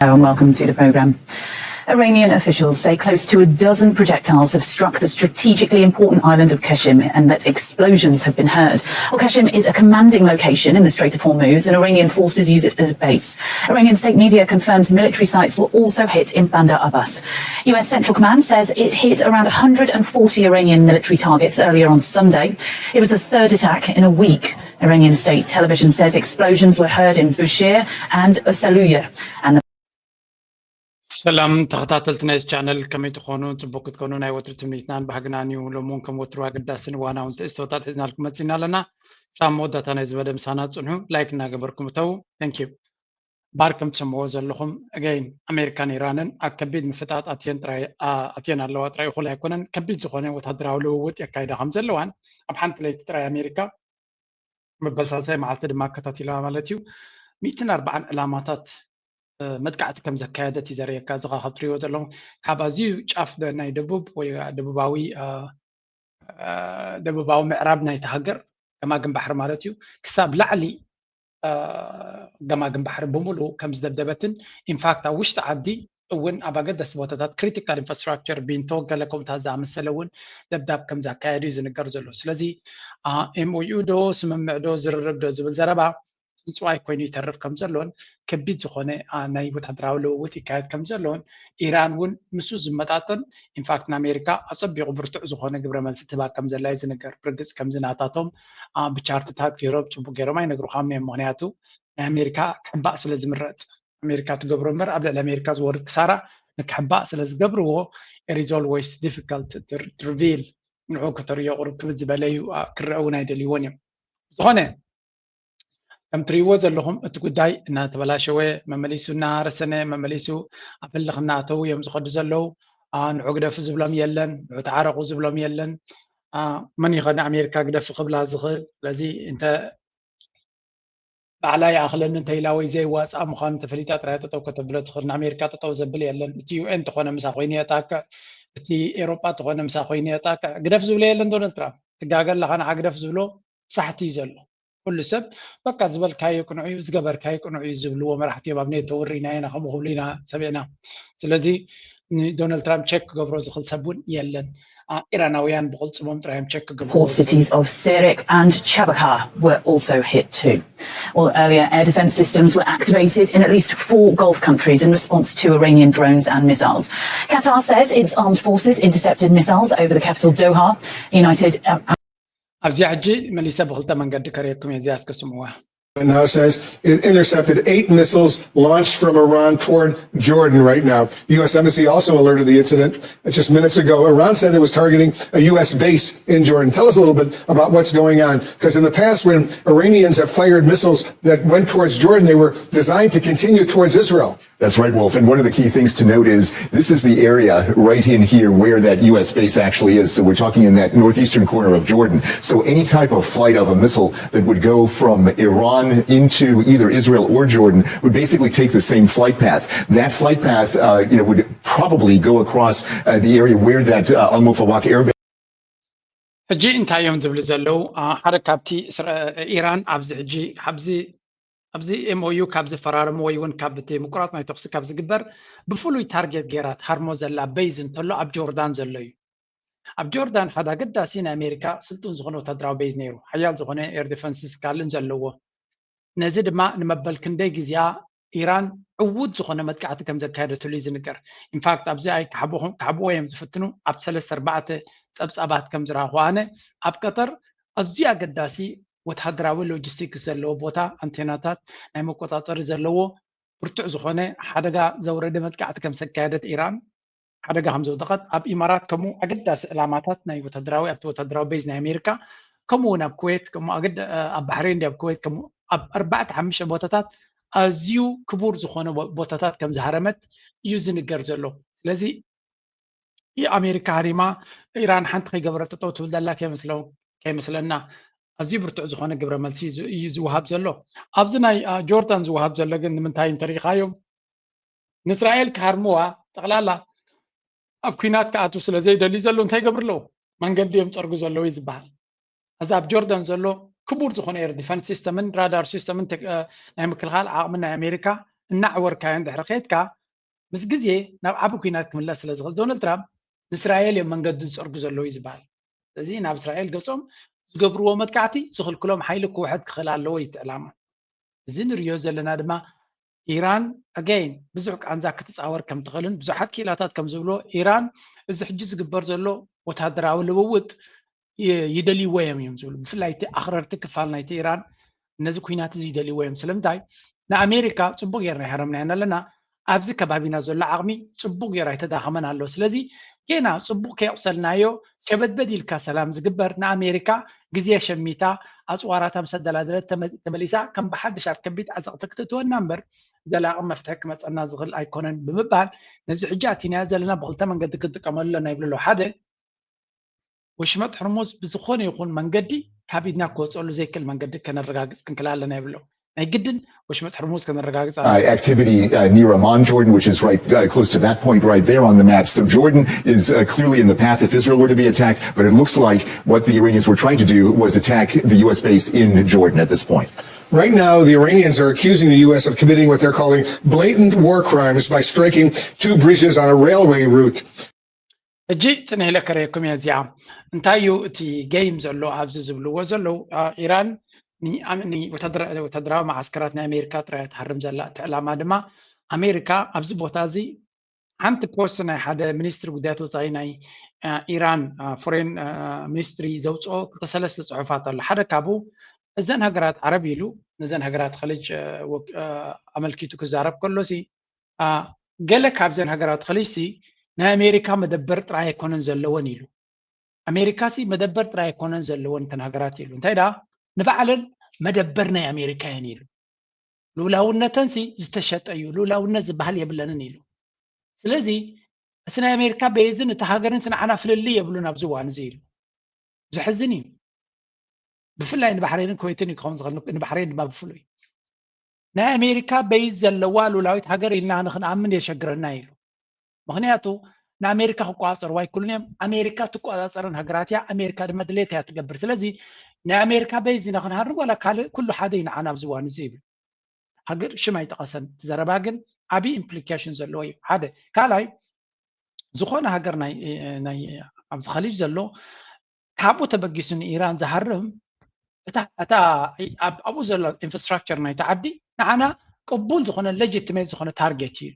Hello and welcome to the programme. Iranian officials say close to a dozen projectiles have struck the strategically important island of Qeshm and that explosions have been heard. Well, Qeshm is a commanding location in the Strait of Hormuz, and Iranian forces use it as a base. Iranian state media confirmed military sites were also hit in Bandar Abbas. U S Central Command says it hit around one hundred forty Iranian military targets earlier on Sunday. It was the third attack in a week. Iranian state television says explosions were heard in Bushehr and Usaluya, and the ሰላም ተኸታተልቲ ናይዚ ቻነል፣ ከመይ ትኾኑ? ጽቡቅ ክትኮኑ ናይ ወትሩ ትምኒትናን ባህግናን እዩ። ሎሚ እውን ከም ወትሩ ኣገዳስን እዋናውን ትእዝቶታት ሒዝናልኩም መጺና ኣለና። ሳብ መወዳእታ ናይዚ መደብ ምሳና ጽንሑ፣ ላይክ እናገበርኩም እተዉ። Thank you። ባር ከም ትሰምዕዎ ዘለኹም፣ again፣ ኣሜሪካን ኢራንን ኣብ ከቢድ ምፍጣጥ ኣትየን ጥራይ፣ ኣ-፣ ኣትየን ኣለዋ ጥራይ እኹል ኣይኮነን፣ ከቢድ ዝኾነ ወታደራዊ ልውውጥ የካይዳ ከም ዘለዋን ኣብ ሓንቲ ለይቲ ጥራይ ኣሜሪካ መበል ሳልሳይ መዓልቲ ድማ ኣከታቲላ ማለት እዩ። ሚእትን ኣርባዓን ዕላማታት፣ እ፣ መጥቃዕቲ ከም ዘካየደት እዩ ዘርእየካ። እዚ ኸዓ ካብ ትሪእዎ ዘለኹም ካብ ኣዝዩ ጫፍ ደ-፣ ናይ ደቡብ ወይ ደቡባዊ፣ እ፣ እ፣ ደቡባዊ ምዕራብ ናይቲ ሃገር ገማግም ባሕሪ ማለት እዩ ክሳብ ላዕሊ፣ እ፣ ገማግም ባሕሪ ብምሉእ ከም ዝደብደበትን ኢንፋክት ኣብ ውሽጢ ዓዲ እውን ኣብ ኣገደስቲ ቦታታት ክሪቲካል ኢንፍራስትራክቸር ቢንቶ ገለ ከምኡታት ዝኣመሰለ እውን ደብዳብ ከም ዘካየዱ እዩ ዝንገር ዘሎ። ስለዚ፣ እ፣ ኤምኦዩ ዶ ስምምዕ ዶ ዝርርብ ዶ ዝብል ዘረባ ጽንጽዋይ ኮይኑ ይተርፍ ከም ዘሎን ከቢድ ዝኾነ፣ እ፣ ናይ ወታደራዊ ልውውጥ ይካየድ ከም ዘሎን ኢራን እውን ምስኡ ዝመጣጠን ኢንፋክት ንኣሜሪካ ኣጸቢቑ ብርቱዕ ዝኾነ ግብረ መልሲ ትህባ ከም ዘላ እዩ ዝንገር። ብርግጽ ከምዚ ናታቶም፣ እ፣ ብቻርትታት ገይሮም ጽቡቅ ገይሮም ኣይነግሩኻን እዮም። ምኽንያቱ ናይ ኣሜሪካ ክሕባእ ስለ ዝምረጽ ኣሜሪካ ትገብሮ እምበር ኣብ ልዕሊ ኣሜሪካ ዝወርድ ክሳራ ንክሕባእ ስለ ዝገብርዎ it is always difficult to reveal ንዑ ከተርእዮ ቁሩብ ክብድ ዝበለ እዩ፣ እ፣ ክረአ እውን ኣይደልይዎን እዮም። ዝኾነ ከም ትርእይዎ ዘለኹም እቲ ጉዳይ እናተበላሸወ መመሊሱ እናረሰነ መመሊሱ ኣብ ህልኽ እናኣተዉ እዮም ዝኸዱ ዘለዉ። ኣ፣ ንዑ ግደፉ ዝብሎም የለን፣ ንዑ ተዓረቑ ዝብሎም የለን። ኣ፣ መን ይኸ ንኣሜሪካ ግደፉ ክብላ ዝኽእል? ስለዚ እንተ ባዕላ ይኣኽለኒ እንተ ኢላ ወይ ዘይዋፅኣ ምዃኑ ተፈሊጣ ጥራይ ጠጠው ከተብሎ ትኽእል። ንኣሜሪካ ጠጠው ዘብል የለን። እቲ ዩ ኤን ተኾነ ምሳ ኮይኑ የጣቅዕ፣ እቲ ኤሮጳ ተኾነ ምሳ ኮይኑ የጣቅዕ። ግደፍ ዝብሎ የለን ዶናልድ ትራምፕ። ትጋገ ኣለኻ ንዓ ግደፍ ዝብሎ ሳሕቲ እዩ ዘሎ። ኩሉ ሰብ በቃ ዝበልካዮ ቅኑዕ እዩ፣ ዝገበርካዮ ቅኑዕ እዩ ዝብልዎ መራሕቲ እዮም። ኣብ ኔቶ ውሪ ኢና ኢና ከምኡ ክብሉ ኢና ሰሚዕና። ስለዚ ንዶናልድ ትራምፕ ቸክ ክገብሮ ዝኽእል ሰብ እውን የለን። ኣ፣ ኢራናውያን ብቕልጽሞም ጥራይ እዮም ቸክ ክገብርዎ Port cities of Sirik and Chabahar were also hit too. Well, earlier air defense systems were activated in at least four Gulf countries in response to Iranian drones and missiles. Qatar says its armed forces intercepted missiles over the capital Doha. United Arab ኣብዚኣ ሕጂ መሊሰ ብኽልተ መንገዲ ከርእየኩም እየ፣ እዚኣ እስከ ስምዕዋ። Now says it intercepted eight missiles launched from Iran toward Jordan right now. The U S Embassy also alerted the incident just minutes ago. Iran said it was targeting a U S base in Jordan. Tell us a little bit about what's going on, because in the past, when Iranians have fired missiles that went towards Jordan, they were designed to continue towards Israel. That's right, Wolf. And one of the key things to note is this is the area right in here where that U S base actually is. So we're talking in that northeastern corner of Jordan. So any type of flight of a missile that would go from Iran into either Israel or Jordan would basically take the same flight path. That flight path, uh, you know, would probably go across, uh, the area where that, uh, Al Mufawak air base. ሕጂ እንታይ እዮም ዝብሉ ዘለዉ? ኣ፣ ሓደ ካብቲ እስራ-፣ ኢራን ኣብዚ ሕጂ ኣብዚ ኣብዚ ኤምኦዩ ካብ ዝፈራረሙ ወይ እውን ካብ እቲ ምቁራፅ ናይ ተኩሲ ካብ ዝግበር ብፍሉይ ታርጌት ገይራ ትሃርሞ ዘላ ቤዝ እንተሎ ኣብ ጆርዳን ዘሎ እዩ። ኣብ ጆርዳን ሓደ ኣገዳሲ ናይ ኣሜሪካ ስልጡን ዝኾነ ወታደራዊ ቤዝ ነይሩ፣ ሓያል ዝኾነ ኤር ዲፈንስ ስካልን ዘለዎ። ነዚ ድማ ንመበል ክንደይ ግዜኣ ኢራን ዕዉት ዝኾነ መጥቃዕቲ ከም ዘካየደትሉ እዩ ዝንገር። ኢንፋክት ኣብዚ ኣይክሓብኹም-፣ ክሓብዎ እዮም ዝፍትኑ። ኣብ ሰለስተ ኣርባዕተ ጸብጻባት ከም ዝረኣኹ ኣነ ኣብ ቀጠር ኣዝዩ ኣገዳሲ ወተሃደራዊ ሎጂስቲክስ ዘለዎ ቦታ፣ ኣንቴናታት ናይ መቆጻጸሪ ዘለዎ ብርቱዕ ዝኾነ ሓደጋ ዘውረደ መጥቃዕቲ ከም ዘካየደት ኢራን፣ ሓደጋ ከም ዘውደቐት፣ ኣብ ኢማራት ከምኡ ኣገዳሲ ዕላማታት ናይ ወተሃደራዊ፣ ኣብቲ ወተሃደራዊ ቤዝ ናይ ኣሜሪካ፣ ከምኡ እውን ኣብ ኩዌት፣ ከምኡ ኣገዳ-፣ ኣብ ባሕሬን ድዩ ኣብ ኩዌት፣ ከምኡ ኣብ ኣርባዕተ ሓሙሽተ ቦታታት ኣዝዩ ክቡር ዝኾነ ቦ-፣ ቦታታት ከም ዝሃረመት እዩ ዝንገር ዘሎ። ስለዚ ኣሜሪካ ሃሪማ ኢራን ሓንቲ ከይገበረት ጠጠው ትብል ዘላ ከይመስለ-፣ ከይመስለና ኣዝዩ ብርቱዕ ዝኾነ ግብረ መልሲ እዩ ዝ-፣ እዩ ዝወሃብ ዘሎ። ኣብዚ ናይ፣ ኣ፣ ጆርዳን ዝወሃብ ዘሎ ግን ንምንታይ እንተሪኢኻዮም ንእስራኤል ክሃርምዋ ጠቕላላ ኣብ ኲናት ክኣትዉ ስለ ዘይደልዩ ዘሎ እንታይ ይገብሩ ኣለዉ? መንገዲ እዮም ዝጸርጉ ዘለዉ እዩ ዝበሃል። እዚ ኣብ ጆርዳን ዘሎ ክቡር ዝኾነ ኤር ዲፈንስ ሲስተምን ራዳር ሲስተምን ቴክ-፣ እ፣ ናይ ምክልኻል ዓቕሚ ናይ ኣሜሪካ እናዕወርካዮ እንድሕር ከድካ ምስ ግዜ ናብ ዓቢ ኩናት ክምለስ ስለ ዝኽእል ዶናልድ ትራምፕ ንእስራኤል እዮም መንገዲ ዝፀርጉ ዘለዉ እዩ ዝበሃል። ስለዚ ናብ እስራኤል ገጾም ዝገብርዎ መጥቃዕቲ ዝኽልክሎም ሓይሊ ክውሕድ ክኽእል ኣለዎ እዩ እቲ ዕላማ። እዚ ንሪኦ ዘለና ድማ ኢራን ኣገይን ብዙሕ ቃንዛ ክትፃወር ከም ትኽእልን ብዙሓት ክኢላታት ከም ዝብልዎ ኢራን እዚ ሕጂ ዝግበር ዘሎ ወታደራዊ ልውውጥ ይደልይዎ እዮም እዮም ዝብሉ። ብፍላይ እቲ ኣኽረርቲ ክፋል ናይቲ ኢራን ነዚ ኩናት እዚ ይደልይዎ እዮም። ስለምንታይ ንኣሜሪካ ፅቡቅ ጌርና ይሃረምናየን ኣለና። ኣብዚ ከባቢና ዘሎ ዓቕሚ ፅቡቅ ጌሩ ኣይተዳኸመን ኣሎ። ስለዚ ጌና ፅቡቅ ከየቑሰልናዮ ሸበድበድ ኢልካ ሰላም ዝግበር ንኣሜሪካ ግዜ ሸሚታ ኣፅዋራታ ምስ ኣደላደለት ተመሊሳ ከም ብሓድሽ ኣብ ከቢድ ዓዘቕቲ ክትእትወና እምበር ዘላቒ መፍትሒ ክመፀና ዝኽእል ኣይኮነን ብምባል ነዚ ሕጂ ኣቲናዮ ዘለና ብክልተ መንገዲ ክንጥቀመሉ ኣለና ይብሉ ኣለዉ። ሓደ ወሽመጥ ሕርሙዝ ብዝኾነ ይኹን መንገዲ ካብ ኢድና ክወፀሉ ዘይክእል መንገዲ ከነረጋግፅ ክንክእል ኣለና ይብሉ። ናይ ግድን ወሽመጥ ሕርሙዝ ከነረጋግፅ Uh, activity uh, near Amman, Jordan, which is right uh, close to that point right there on the map. So Jordan is uh, clearly in the path if Israel were to be attacked, but it looks like what the Iranians were trying to do was attack the U S base in Jordan at this point. Right now, the Iranians are accusing the U S of committing what they're calling blatant war crimes by striking two bridges on a railway route. ሕጂ ጽንሕ ኢለ ከርእየኩም እየ እዚኣ። እንታይ እዩ እቲ ጌም ዘሎ ኣብዚ ዝብልዎ ዘለዉ? ኢራን ወታደራዊ መዓስከራት ናይ ኣሜሪካ ጥራይ ትሃርም ዘላ። እቲ ዕላማ ድማ ኣሜሪካ ኣብዚ ቦታ እዚ ሓንቲ ፖስት ናይ ሓደ ሚኒስትሪ ጉዳያት ወፃኢ ናይ ኢራን ፎሬን ሚኒስትሪ ዘውፅኦ ክልተ ሰለስተ ፅሑፋት ኣሎ። ሓደ ካብኡ እዘን ሃገራት ዓረብ ኢሉ ነዘን ሃገራት ኸሊጅ ኣመልኪቱ ክዛረብ ከሎ ሲ ገለ ካብዘን ሃገራት ኸሊጅ ሲ ናይ ኣሜሪካ መደበር ጥራይ ኣይኮነን ዘለወን ኢሉ። ኣሜሪካ ሲ መደበር ጥራይ ኣይኮነን ዘለወን እተን ሃገራት ኢሉ። እንታይ ደኣ ንባዕለን መደበር ናይ ኣሜሪካ እየን ኢሉ። ልኡላውነተን ሲ ዝተሸጠ እዩ፣ ልኡላውነት ዝበሃል የብለንን ኢሉ። ስለዚ እቲ ናይ ኣሜሪካ ቤዝን እቲ ሃገርን ሲ ንዓና ፍልልይ የብሉን ኣብዚ እዋን እዚ ኢሉ። ዘሕዝን እዩ። ብፍላይ ንባሕሬንን ኩዌትን እዩ ክኸውን ዝኽእል፣ ንባሕሬን ድማ ብፍሉይ። ናይ ኣሜሪካ ቤዝ ዘለዋ ልኡላዊት ሃገር ኢልና ንክንኣምን የሸግረና ኢሉ። ምኽንያቱ ንኣሜሪካ ክቆፃፀርዋ ኣይክእሉን እዮም። ኣሜሪካ ትቆፃፀረን ሃገራት እያ። ኣሜሪካ ድማ ድሌት እያ ትገብር። ስለዚ ናይ ኣሜሪካ ቤዝ ኢና ክንሃርም ዋላ ካልእ ኩሉ ሓደ እዩ ንዓና ኣብዚ እዋን እዚ ይብል። ሃገር ሽም ኣይጠቐሰን። እቲ ዘረባ ግን ዓብዪ ኢምፕሊኬሽን ዘለዎ እዩ። ሓደ ካልኣይ ዝኾነ ሃገር ናይ ኣብዚ ኸሊጅ ዘሎ ካብኡ ተበጊሱ ንኢራን ዝሃርም እታ ኣብኡ ዘሎ ኢንፍራስትራክቸር ናይቲ ዓዲ ንዓና ቅቡል ዝኾነ ሌጂቲሜት ዝኾነ ታርጌት እዩ።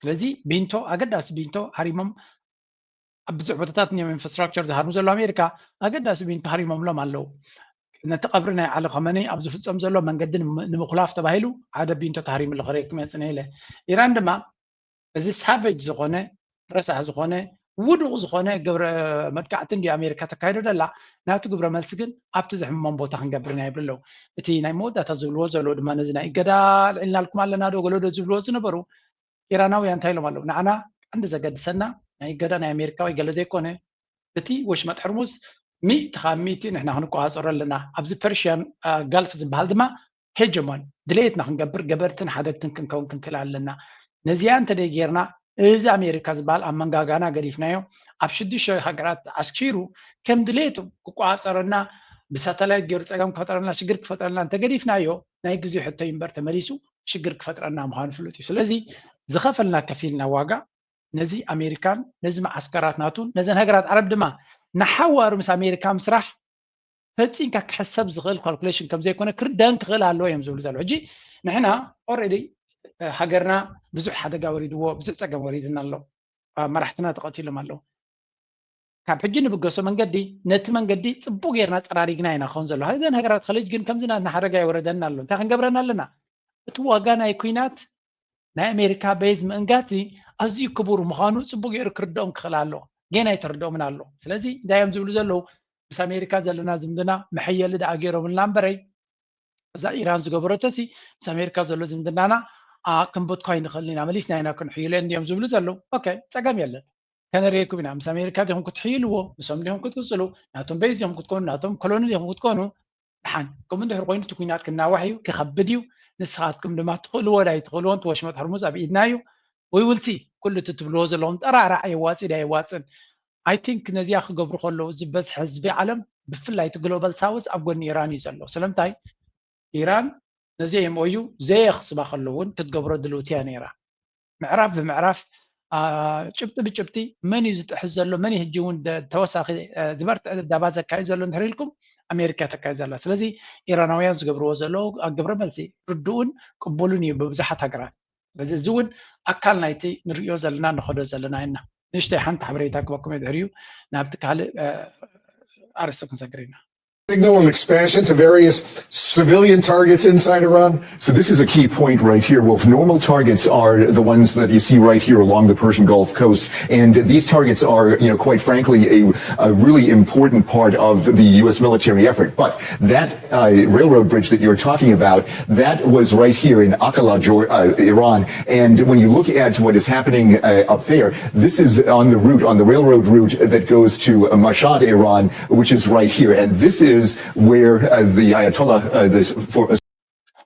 ስለዚ ቢንቶ ኣገዳሲ ቢንቶ ሃሪሞም ኣብ ብዙሕ ቦታታት እዮም ኢንፍራስትራክቸር ዝሃርሙ ዘሎ ኣሜሪካ ኣገዳሲ ቢንቶ ሃሪሞምሎም ኣለዉ። ነቲ ቀብሪ ናይ ዓሊ ኸመኒ ኣብ ዝፍፀም ዘሎ መንገዲ ንምኹላፍ ተባሂሉ ሓደ ቢንቶ ተሃሪሙ ኣሎ ከርእየኩም እየ ፅንሕ ኢለ። ኢራን ድማ እዚ ሳቨጅ ዝኾነ ረሳሕ ዝኾነ ውዱቕ ዝኾነ ግብረ መጥቃዕቲ እንዲ ኣሜሪካ ተካይዶ ደላ ናቲ ግብረ መልሲ ግን ኣብቲ ዝሕምሞም ቦታ ክንገብር ኢና ይብሉ ኣለዉ። እቲ ናይ መወዳእታ ዝብልዎ ዘለዉ ድማ ነዚ ናይ እገዳ ልዒልናልኩም ኣለና ዶ ገለዶ ዝብልዎ ዝነበሩ ኢራናውያን እንታይ ኢሎም ኣለዉ? ንዓና ቀንዲ ዘገድሰና ናይ እገዳ ናይ ኣሜሪካ ወይ ገለ ዘይኮነ እቲ ወሽመጥ ሕርሙዝ ሚእቲ ካብ ሚእቲ ንሕና ክንቆፃፀሮ ኣለና። ኣብዚ ፐርሽያን ጋልፍ ዝበሃል ድማ ሄጀሞን ድሌትና ክንገብር ገበርትን ሓደግትን ክንከውን ክንክእል ኣለና። ነዚኣ እንተደይ ጌርና እዚ ኣሜሪካ ዝበሃል ኣብ መንጋጋና ገዲፍናዮ ኣብ ሽዱሽተ ሃገራት ኣስኪሩ ከም ድሌቱ ክቆፃፀረና ብሳተላይት ገይሩ ፀገም ክፈጥረልና ሽግር ክፈጥረልና እንተገዲፍናዮ ናይ ግዜ ሕቶ እዩ እምበር ተመሊሱ ሽግር ክፈጥረና ምዃኑ ፍሉጥ እዩ። ስለዚ ዝኸፈልና ከፊልና ዋጋ ነዚ ኣሜሪካን ነዚ መዓስከራት ናቱን ነዘን ሃገራት ዓረብ ድማ ንሓዋሩ ምስ ኣሜሪካ ምስራሕ ፈፂምካ ክሕሰብ ዝኽእል ካልኩሌሽን ከም ዘይኮነ ክርደን ክኽእል ኣለዎ እዮም ዝብሉ ዘለዉ። ሕጂ ንሕና ኦልሬዲ ሃገርና ብዙሕ ሓደጋ ወሪድዎ ብዙሕ ፀገም ወሪድና ኣሎ። መራሕትና ተቐቲሎም ኣለዉ። ካብ ሕጂ ንብገሶ መንገዲ ነቲ መንገዲ ፅቡቅ ጌርና ፀራሪግና ኢና ክኸውን ዘሎ። እዘን ሃገራት ኸሊጅ ግን ከምዚ ናትና ሓደጋ ይወረደና ኣሎ። እንታይ ክንገብረን ኣለና? እቲ ዋጋ ናይ ኩናት ናይ ኣሜሪካ ቤዝ ምእንጋት ኣዝዩ ክቡር ምዃኑ ፅቡቅ ገይሩ ክርድኦም ክኽእል ኣለዎ። ጌና ኣይተርድኦምን ኣሎ። ስለዚ እንታይ እዮም ዝብሉ ዘለዉ? ምስ ኣሜሪካ ዘለና ዝምድና መሐየሊ ደኣ ገይሮምልና እምበረይ እዛ ኢራን ዝገበረቶ ሲ ምስ ኣሜሪካ ዘሎ ዝምድናና ክንበትኳ ይንኽእል ኢና መሊስና ኢና ክንሕይሎ እንዲዮም ዝብሉ ዘለዉ። ኦኬ ፀገም የለን። ከነርእየኩም ኢና ምስ ኣሜሪካ ዲኹም ክትሕይልዎ፣ ምሶም ዲኹም ክትቅፅሉ፣ ናቶም ቤዝ ዲኹም ክትኮኑ፣ ናቶም ኮሎኒ ዲኹም ክትኮኑ። ደሓን ከምኡ እንድሕር ኮይኑ እቲ ኩናት ክናዋሕ እዩ፣ ክኸብድ እዩ። ንስኻትኩም ድማ ትኽእልዎ ዳይ ትኽእልዎን እቲ ወሽመጥ ሕርሙዝ ኣብ ኢድና እዩ። We will see ኩሉ እቲ ትብልዎ ዘለኹም ጠራዕራዕ የዋፅእ ዳ የዋፅን። I think ነዚኣ ክገብሩ ከለዉ ዝበዝሐ ህዝቢ ዓለም ብፍላይ እቲ ግሎባል ሳውዝ ኣብ ጎኒ ኢራን እዩ ዘሎ። ስለምንታይ ኢራን ነዚ ኤምኦዩ ዘየኽስባ ከሎ እውን ክትገብሮ ድልውቲ እያ ነይራ። ምዕራፍ ብምዕራፍ፣ አ፣ ጭብጢ ብጭብጢ መን እዩ ዝጥሕስ ዘሎ፣ መን እዩ ሕጂ እውን ደ-፣ ተወሳኺ፣ አ፣ ዝበርትዐ ደባ ዘካይድ ዘሎ እንድሕር ኢልኩም፣ ኣሜሪካ ተካይድ ዘላ። ስለዚ ኢራናውያን ዝገብርዎ ዘለዉ ግብረ መልሲ ርዱእን ቅቡልን እዩ ብብዙሓት ሃገራት። ስለዚ እዚ እውን ኣካል ናይቲ ንርእዮ ዘለና፣ ንኸዶ ዘለና ኢና። ንእሽተይ ሓንቲ ሓበሬታ ክበኩም እየ፣ ድሕሪኡ ናብቲ ካልእ፣ አ፣ ኣርእስቲ ክንሰግር ኢና። Signal and expansion to various civilian targets inside Iran. So this is a key point right here. Well, if normal targets are the ones that you see right here along the Persian Gulf coast, and these targets are, you know, quite frankly, a, a really important part of the U S military effort. But that uh, railroad bridge that you're talking about, that was right here in Akala, Geor- uh, Iran. And when you look at what is happening uh, up there, this is on the route, on the railroad route that goes to Mashhad, Iran, which is right here. And this is where uh, the Ayatollah, uh, this for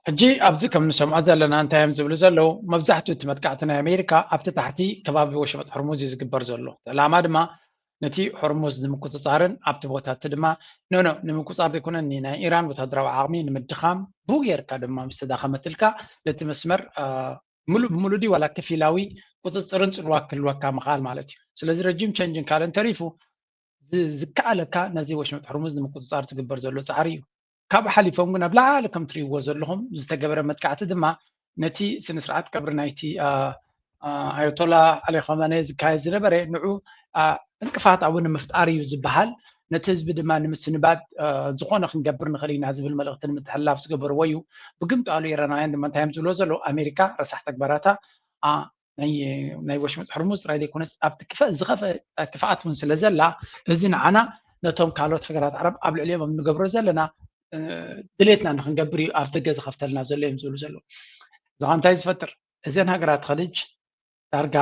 ሕጂ ኣብዚ ከም ንሰምዖ ዘለና እንታይ እዮም ዝብሉ ዘለዉ? መብዛሕትኡ እቲ መጥቃዕቲ ናይ ኣሜሪካ ኣብቲ ታሕቲ ከባቢ ወሽመጥ ሕርሙዝ እዩ ዝግበር ዘሎ። እቲ ዕላማ ድማ ነቲ ሕርሙዝ ንምቁፅፃርን ኣብቲ ቦታ እቲ ድማ ኖኖ ንምቁፃር ዘይኮነኒ ናይ ኢራን ወታደራዊ ዓቕሚ ንምድኻም ብኡ ጌርካ ድማ ምስ ተዳኸመትልካ ነቲ መስመር፣ አ፣ ሙሉእ ብሙሉእ ድዩ ዋላ ከፊላዊ ቁፅፅርን ፅልዋ ክህልወካ ምኽኣል ማለት እዩ። ስለዚ ረጅም ቸንጅ እንካለን ተሪፉ ዝ-፣ ዝከኣለካ ነዚ ወሽመጥ ሕርሙዝ ንምቁፅፃር ዝግበር ዘሎ ፃዕሪ እዩ። ካብኡ ሓሊፎም ግን ኣብ ላዕሊ ከም ትርእይዎ ዘለኹም ዝተገበረ መጥቃዕቲ ድማ ነቲ ስነ ስርዓት ቀብሪ ናይቲ፣ አ፣ አ፣ ኣያቶላ ዓሊ ኻመነይ ዝካየድ ዝነበረ ንዑ፣ አ፣ እንቅፋት ኣብኡ ንምፍጣር እዩ ዝበሃል። ነቲ ህዝቢ ድማ ንምስንባድ፣ አ፣ ዝኾነ ክንገብር ንኽእል ኢና ዝብል መልእኽቲ ንምትሕልላፍ ዝገበርዎ እዩ። ብግምጣሉ ኢራናውያን ድማ እንታይ እዮም ዝብልዎ ዘለዉ? ኣሜሪካ ረሳሕ ተግባራታ፣ አ፣ ናይ፣ ናይ ወሽመጥ ሕርሙዝ ጥራይ ዘይኮነስ ኣብቲ ክፈ-፣ ዝኸፈ-፣ ክፍኣት እውን ስለ ዘላ፣ እዚ ንዓና ነቶም ካልኦት ሃገራት ዓረብ ኣብ ልዕሊኦም ኣብ ንገብሮ ዘለና፣ እ፣ ድሌትና ንክንገብር እዩ ኣብ ደገ ዝኸፍተልና ዘሎ እዮም ዝብሉ ዘለዉ። እዚ ኸ እንታይ ዝፈጥር? እዘን ሃገራት ኸሊጅ ዳርጋ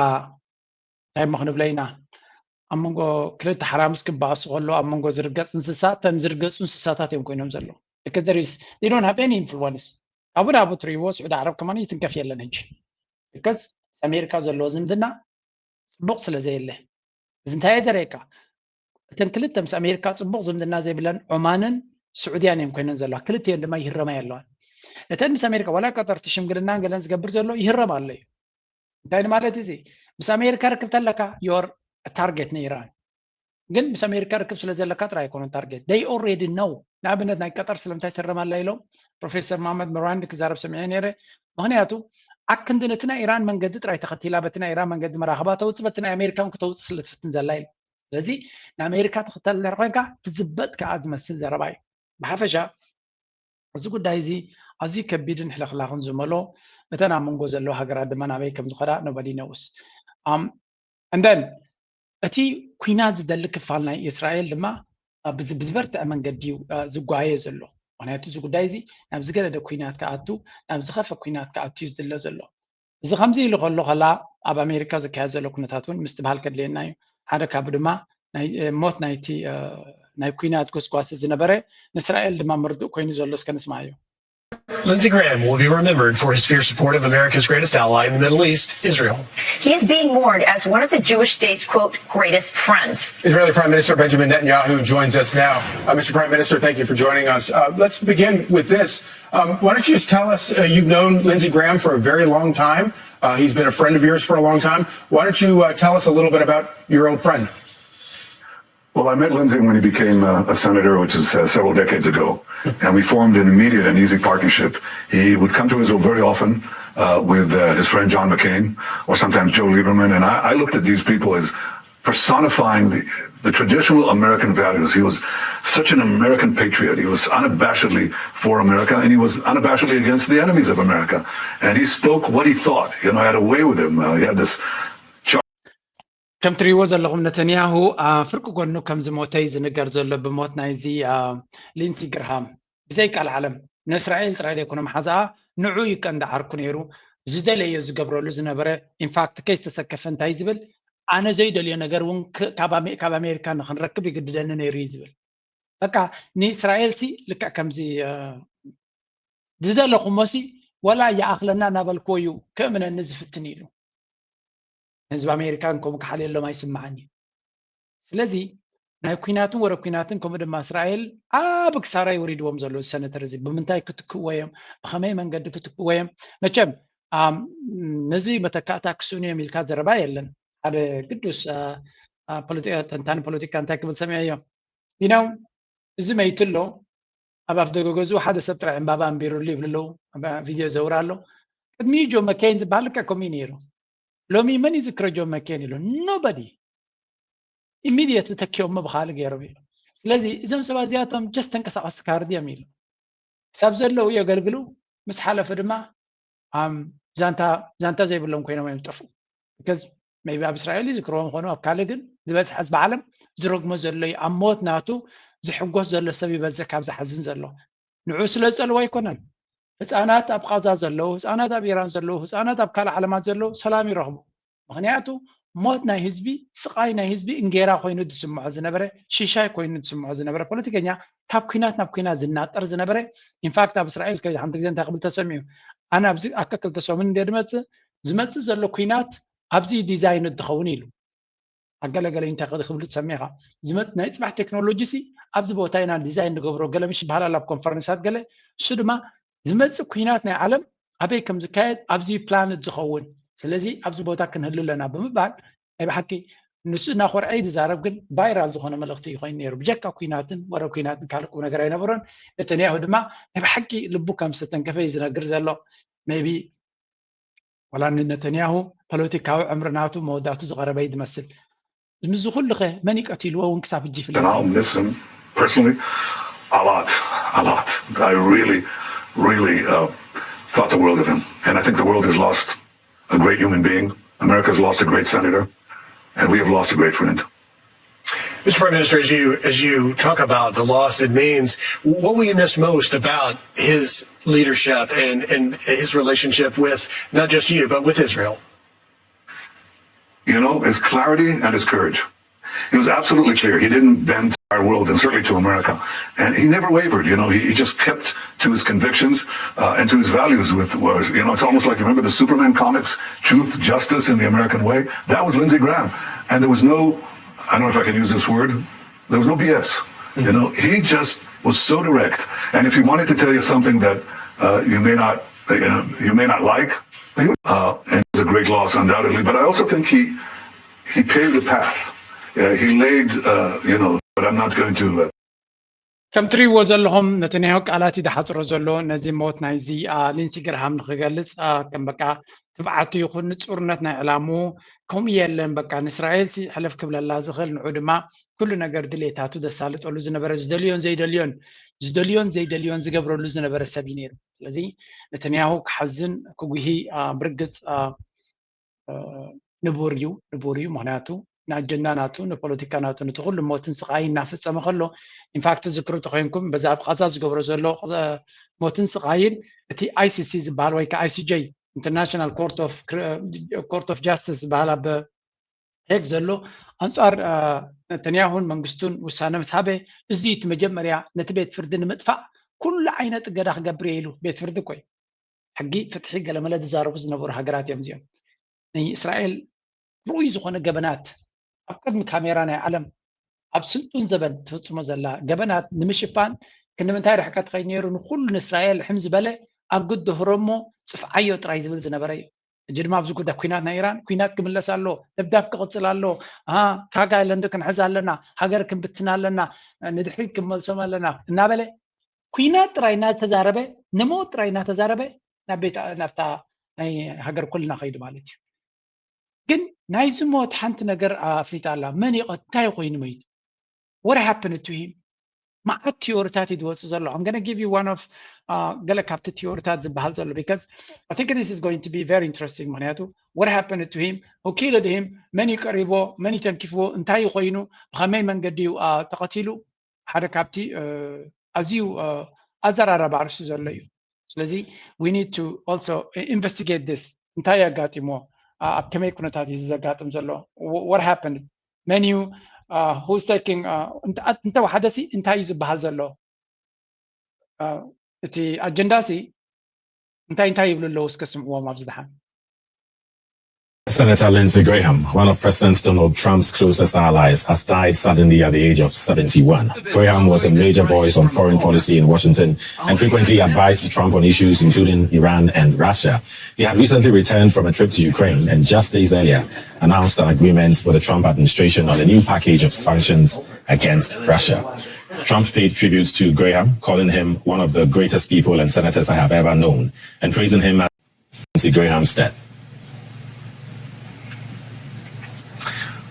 እንታይ እሞ ክንብለ ኢና? ኣብ መንጎ ክልተ ሓራ ምስ ክበኣሱ ከሎ ኣብ መንጎ ዝርገፅ እንስሳ፣ እተን ዝርገፁ እንስሳታት እዮም ኮይኖም ዘለዉ። Because there is, they don't have any influence። ካብኡ ናብኡ ትርእይዎ ስዑዲ ዓረብ ከማን ይትንከፍ የለን ሕጂ። Because ምስ ኣሜሪካ ዘለዎ ዝምድና ፅቡቕ ስለ ዘየለ። እዚ እንታይ የዘርእየካ? እተን ክልተ ምስ ኣሜሪካ ፅቡቕ ዝምድና ዘይብለን ዖማንን ስዑድያን እዮም ኮይነን ዘለዋ። ክልቲኤን ድማ ይህረማ ኣለዋን። እተን ምስ ኣሜሪካ ዋላ ቀጠር እቲ ሽምግልናን ገለን ዝገብር ዘሎ ይህረም ኣሎ እዩ። እንታይ ንማለት እዚ? ምስ ኣሜሪካ ርክብ ተለካ your target ንኢራን። ግን ምስ ኣሜሪካ ርክብ ስለ ዘለካ ጥራይ ኣይኮነን ታርጌት። They already know። ንኣብነት ናይ ቀጠር ስለምንታይ ትህረም ኣላ ኢሎም ፕሮፌሰር መሃመድ መራንድ ክዛረብ ሰሚዐ ነይረ። ምኽንያቱ ኣክንዲ ነቲ ናይ ኢራን መንገዲ ጥራይ ተኸቲላ በቲ ናይ ኢራን መንገዲ መራኽባ ተውፅእ በቲ ናይ ኣሜሪካ እውን ክተውፅእ ስለ ትፍትን ዘላ ኢሉ። ስለዚ ንኣሜሪካ ትኽተል እንድሕር ኮይንካ ትዝበጥ ከኣ ዝመስል ዘረባ እዩ። ብሓፈሻ እዚ ጉዳይ እዚ ኣዝዩ ከቢድን ሕልኽላኽን ዝመልኦ፣ እተን ኣብ መንጎ ዘለዋ ሃገራት ድማ ናበይ ከም ዝኸዳ nobody knows። Um, and then እቲ ኲናት ዝደሊ ክፋል ናይ እስራኤል ድማ ብዝበርትዐ መንገዲ እዩ ዝጓየ ዘሎ። ምክንያቱ እዚ ጉዳይ እዚ ናብ ዝገደደ ኲናት ክኣቱ፣ ናብ ዝኸፈ ኲናት ክኣቱ እዩ ዝድለ ዘሎ። እዚ ከምዚ ኢሉ ከሎ ከላ ኣብ ኣሜሪካ ዝካየድ ዘሎ ኩነታት እውን ምስትብሃል ከድልየና እዩ። ሓደ ካብ ድማ ናይ ሞት ናይቲ ናይ ኲናት ጎስጓሲ ዝነበረ ንእስራኤል ድማ ምርዱእ ኮይኑ ዘሎ እስከ ንስማዓዮ። Lindsey Graham will be remembered for his fierce support of America's greatest ally in the Middle East, Israel. He is being mourned as one of the Jewish state's, quote, greatest friends. Israeli Prime Minister Benjamin Netanyahu joins us now. Uh, Mister Prime Minister, thank you for joining us. Uh, let's begin with this. Um, why don't you just tell us, uh, you've known Lindsey Graham for a very long time. Uh, he's been a friend of yours for a long time. Why don't you uh, tell us a little bit about your old friend? Well, I met Lindsey when he became a, a senator, which is uh, several decades ago, and we formed an immediate and easy partnership. He would come to Israel very often uh, with uh, his friend John McCain or sometimes Joe Lieberman, and I, I looked at these people as personifying the, the traditional American values. He was such an American patriot. He was unabashedly for America, and he was unabashedly against the enemies of America. And he spoke what he thought. You know, I had a way with him. Uh, he had this ከም ትሪእዎ ዘለኹም ነተንያሁ ፍርቂ ጎኑ ከም ዝሞተ እዩ ዝንገር ዘሎ ብሞት ናይዚ ሊንሲ ግርሃም። ብዘይ ቃል ዓለም ንእስራኤል ጥራይ ዘይኮነ መሓዛኣ ንዑ እዩ ቀንዲ ዓርኩ ነይሩ። ዝደለዮ ዝገብረሉ ዝነበረ። ኢንፋክት ከይተሰከፈ እንታይ ዝብል ኣነ ዘይደልዮ ነገር እውን ካብ ኣሜሪካ ንክንረክብ ይግድደኒ ነይሩ እዩ ዝብል። በቃ ንእስራኤል ሲ ልክዕ ከምዚ ዝደለኹሞ ሲ ወላ ይኣኽለና እናበልክዎ እዩ ክእምነኒ ዝፍትን ኢሉ። ህዝቢ ኣሜሪካ ከምኡ ክሓልየሎም ኣይስምዓን እዩ። ስለዚ ናይ ኩናትን ወረ ኩናትን ከምኡ ድማ እስራኤል ዓብ ክሳራ ይወሪድዎም ዘሎ ሰነተር እዚ ብምንታይ ክትክእዎ እዮም ብኸመይ መንገዲ ክትክእዎ እዮም መቸም ነዚ መተካእታ ክስእኑ እዮም ኢልካ ዘረባ የለን ሓደ ቅዱስ ተንታኒ ፖለቲካ እንታይ ክብል ሰሚዐ እዮም you know እዚ መይቱ ኣሎ ኣብ ኣፍ ደገ ገዝኡ ሓደ ሰብ ጥራይ ዕምባባ ኣንቢሩሉ ይብሉ ኣለዉ ቪድዮ ዘውር ኣሎ ቅድሚኡ ጆ መኬን ዝበሃል ልክዕ ከምኡ ነይሩ ሎሚ መን ይዝክረ ጆ መኬን ኢሉ nobody immediately ተኪኦም ብኻሊ ገይሮም ኢሉ ስለዚ እዞም ሰባት እዚኣቶም just ተንቀሳቀስቲ ካርድ እዮም ኢሉ ክሳብ ዘለዉ የገልግሉ ምስ ሓለፈ ድማ ዛንታ ዘይብሎም ኮይኖም እዮም ጠፍኡ because maybe ኣብ እስራኤል ይዝክርዎም ኾኑ ኣብ ካልእ ግን ዝበዝሐ ህዝቢ ዓለም ዝረግሞ ዘሎ እዩ ኣብ ሞት ናቱ ዝሕጎስ ዘሎ ሰብ ይበዝሕ ካብ ዝሓዝን ዘሎ ንዑ ስለ ዝጸልዎ ኣይኮነን ህፃናት ኣብ ቃዛ ዘለዉ ህፃናት ኣብ ኢራን ዘለዉ ህፃናት ኣብ ካልእ ዓለማት ዘለዉ ሰላም ይረኽቡ ምኽንያቱ ሞት ናይ ህዝቢ ስቓይ ናይ ህዝቢ እንጌራ ኮይኑ ዝስምዖ ዝነበረ ሽሻይ ኮይኑ ዝስምዖ ዝነበረ ፖለቲከኛ ካብ ኩናት ናብ ኩናት ዝናጠር ዝነበረ ኢንፋክት ኣብ እስራኤል ከይደ ሓንቲ ግዜ እንታይ ክብል ተሰሚዑ ኣነ ኣብዚ ኣካ ክልተ ሰሙን እንደ ድመፅእ ዝመፅእ ዘሎ ኩናት ኣብዚ ዲዛይን እንትኸውን ኢሉ ኣገለገለ እንታይ ክብል ትሰሚኻ ዝመፅ ናይ ፅባሕ ቴክኖሎጂ ሲ ኣብዚ ቦታ ኢና ዲዛይን ንገብሮ ገለ ምሽ ይበሃል ኣብ ኮንፈረንሳት ገለ እሱ ድማ ዝመፅእ ኩናት ናይ ዓለም ኣበይ ከም ዝካየድ ኣብዚ ፕላነት ዝኸውን ስለዚ ኣብዚ ቦታ ክንህሉ ኣለና ብምባል ናይ ብሓቂ ንሱ እናኮርዐ ዝዛረብ ግን ቫይራል ዝኾነ መልእክቲ እዩ ኮይኑ ነይሩ ብጀካ ኩናትን ወረ ኩናትን ካልእ ቁም ነገር ኣይነበሮን ነተንያሁ ድማ ናይ ብሓቂ ልቡ ከም ዝተንከፈ እዩ ዝነግር ዘሎ ቢ ዋላ ንነተንያሁ ፖለቲካዊ ዕምሪ ናቱ መወዳቱ ዝቐረበ እዩ ዝመስል። ምስዚ ኩሉ ኸ መን እዩ ቀቲልዎ እውን ክሳብ ሕጂ ይፍለጥ። And I'll miss him personally a lot, a lot. I really, really uh, thought the world of him. And I think the world has lost a great human being. America's lost a great senator. And we have lost a great friend. Mister Prime Minister, as you as you talk about the loss it means, what will you miss most about his leadership and and his relationship with not just you but with Israel? You know, his clarity and his courage. He was absolutely clear. He didn't bend to our world and certainly to America. And he never wavered. You know, he, he just kept to his convictions uh, and to his values. With, was, you know, it's almost like, remember the Superman comics, Truth, Justice in the American Way? That was Lindsey Graham. And there was no I don't know if I can use this word. There was no B S. You know, he just was so direct. And if he wanted to tell you something that uh, you may not, you know, you may not like, he would, uh, and it's a great loss, undoubtedly. But I also think he he paved a path. Uh, he laid, uh, you know, but I'm not going to. Uh, ከም ትሪእዎ ዘለኹም ነተንያሁ ቃላት እዩ ዝሓፅሮ ዘሎ ነዚ ሞት ናይዚ ሊንሲ ግርሃም ንክገልፅ ከም በቃ ትብዓቱ ይኹን ንፁርነት ናይ ዕላምኡ ከምኡ የለን በቃ ንእስራኤል ሲ ሕልፍ ክብለላ ዝኽእል ንዑ ድማ ኩሉ ነገር ድሌታቱ ዘሳልጠሉ ዝነበረ ዝደልዮን ዘይደልዮን ዝደልዮን ዘይደልዮን ዝገብረሉ ዝነበረ ሰብ እዩ ነይሩ ስለዚ ነተንያሁ ክሓዝን ክጉሂ ብርግፅ ንቡር እዩ ንቡር እዩ ምክንያቱ ንኣጀንዳ ናቱ ንፖለቲካ ናቱ ነቲ ኩሉ ሞትን ስቃይ እናፈፀመ ከሎ ኢንፋክት ዝክሩ ተኮይንኩም በዛ ኣብ ቃዛ ዝገብሮ ዘሎ ሞትን ስቃይን እቲ ኣይሲሲ ዝበሃል ወይ ከዓ ኣይሲጀይ ኢንተርናሽናል ኮርት ኦፍ ጃስቲስ ዝበሃል ኣብ ሄግ ዘሎ ኣንፃር ነተንያሁን መንግስቱን ውሳነ ምስ ሃበ እዚ እቲ መጀመርያ ነቲ ቤት ፍርዲ ንምጥፋእ ኩሉ ዓይነት እገዳ ክገብር እየ ኢሉ ቤት ፍርዲ እኮ እዩ ሕጊ ፍትሒ ገለመለ ዝዛረቡ ዝነበሩ ሃገራት እዮም እዚኦም ንእስራኤል ርኡይ ዝኾነ ገበናት ኣብ ቅድሚ ካሜራ ናይ ዓለም ኣብ ስልጡን ዘበን ትፍፅሞ ዘላ ገበናት ንምሽፋን ክንምንታይ ርሕቀት ኸይድ ነይሩ ንኩሉ ንእስራኤል ሕም ዝበለ ኣብ ግድህሮ እሞ ፅፍዓዮ ጥራይ ዝብል ዝነበረ እዩ እጂ ድማ ኣብዚ ጉዳይ ኩናት ናይ ኢራን ኩናት ክምለስ ኣሎ ደብዳብ ክቕፅል ኣሎ ካጋ ለንድ ክንሕዝ ኣለና ሃገር ክንብትን ኣለና ንድሕሪት ክንመልሶም ኣለና እናበለ ኩናት ጥራይ እናተዛረበ ንሞት ጥራይ እናተዛረበ ናብ ቤት ናብታ ናይ ሃገር ኩልና ከይዱ ማለት እዩ ግን ናይዚ ሞት ሓንቲ ነገር ኣፍሊጣ ኣላ መን ይቐ እንታይ ኮይኑ መይቱ what happened to him መዓት ቲዮሪታት እዩ ዝወፅእ ዘሎ I'm gonna give you one of ገለ ካብቲ ቲዮሪታት ዝበሃል ዘሎ because I think this is going to be very interesting ምክንያቱ what happened to him who killed him መን እዩ ቀሪቦ መን እዩ ተንኪፍዎ እንታይ ኮይኑ ብኸመይ መንገዲ እዩ ተቐቲሉ ሓደ ካብቲ ኣዝዩ ኣዘራረባ ኣርእስቲ ዘሎ እዩ ስለዚ we need to also investigate this እንታይ ኣጋጢሞ ኣብ ከመይ ኩነታት እዩ ዘጋጥም ዘሎ what happened መን እዩ who's taking እንተወሓደ ሲ እንታይ እዩ ዝበሃል ዘሎ እቲ ኣጀንዳ ሲ እንታይ እንታይ ይብሉ ኣለዉ እስከ ስምዕዎም ኣብዚ ደሓን Senator Lindsey Graham, one of President Donald Trump's closest allies, has died suddenly at the age of seventy-one. Graham was a major voice on foreign policy in Washington and frequently advised Trump on issues including Iran and Russia. He had recently returned from a trip to Ukraine and just days earlier announced an agreement with the Trump administration on a new package of sanctions against Russia. Trump paid tribute to Graham, calling him one of the greatest people and senators I have ever known, and praising him as Lindsey Graham's death.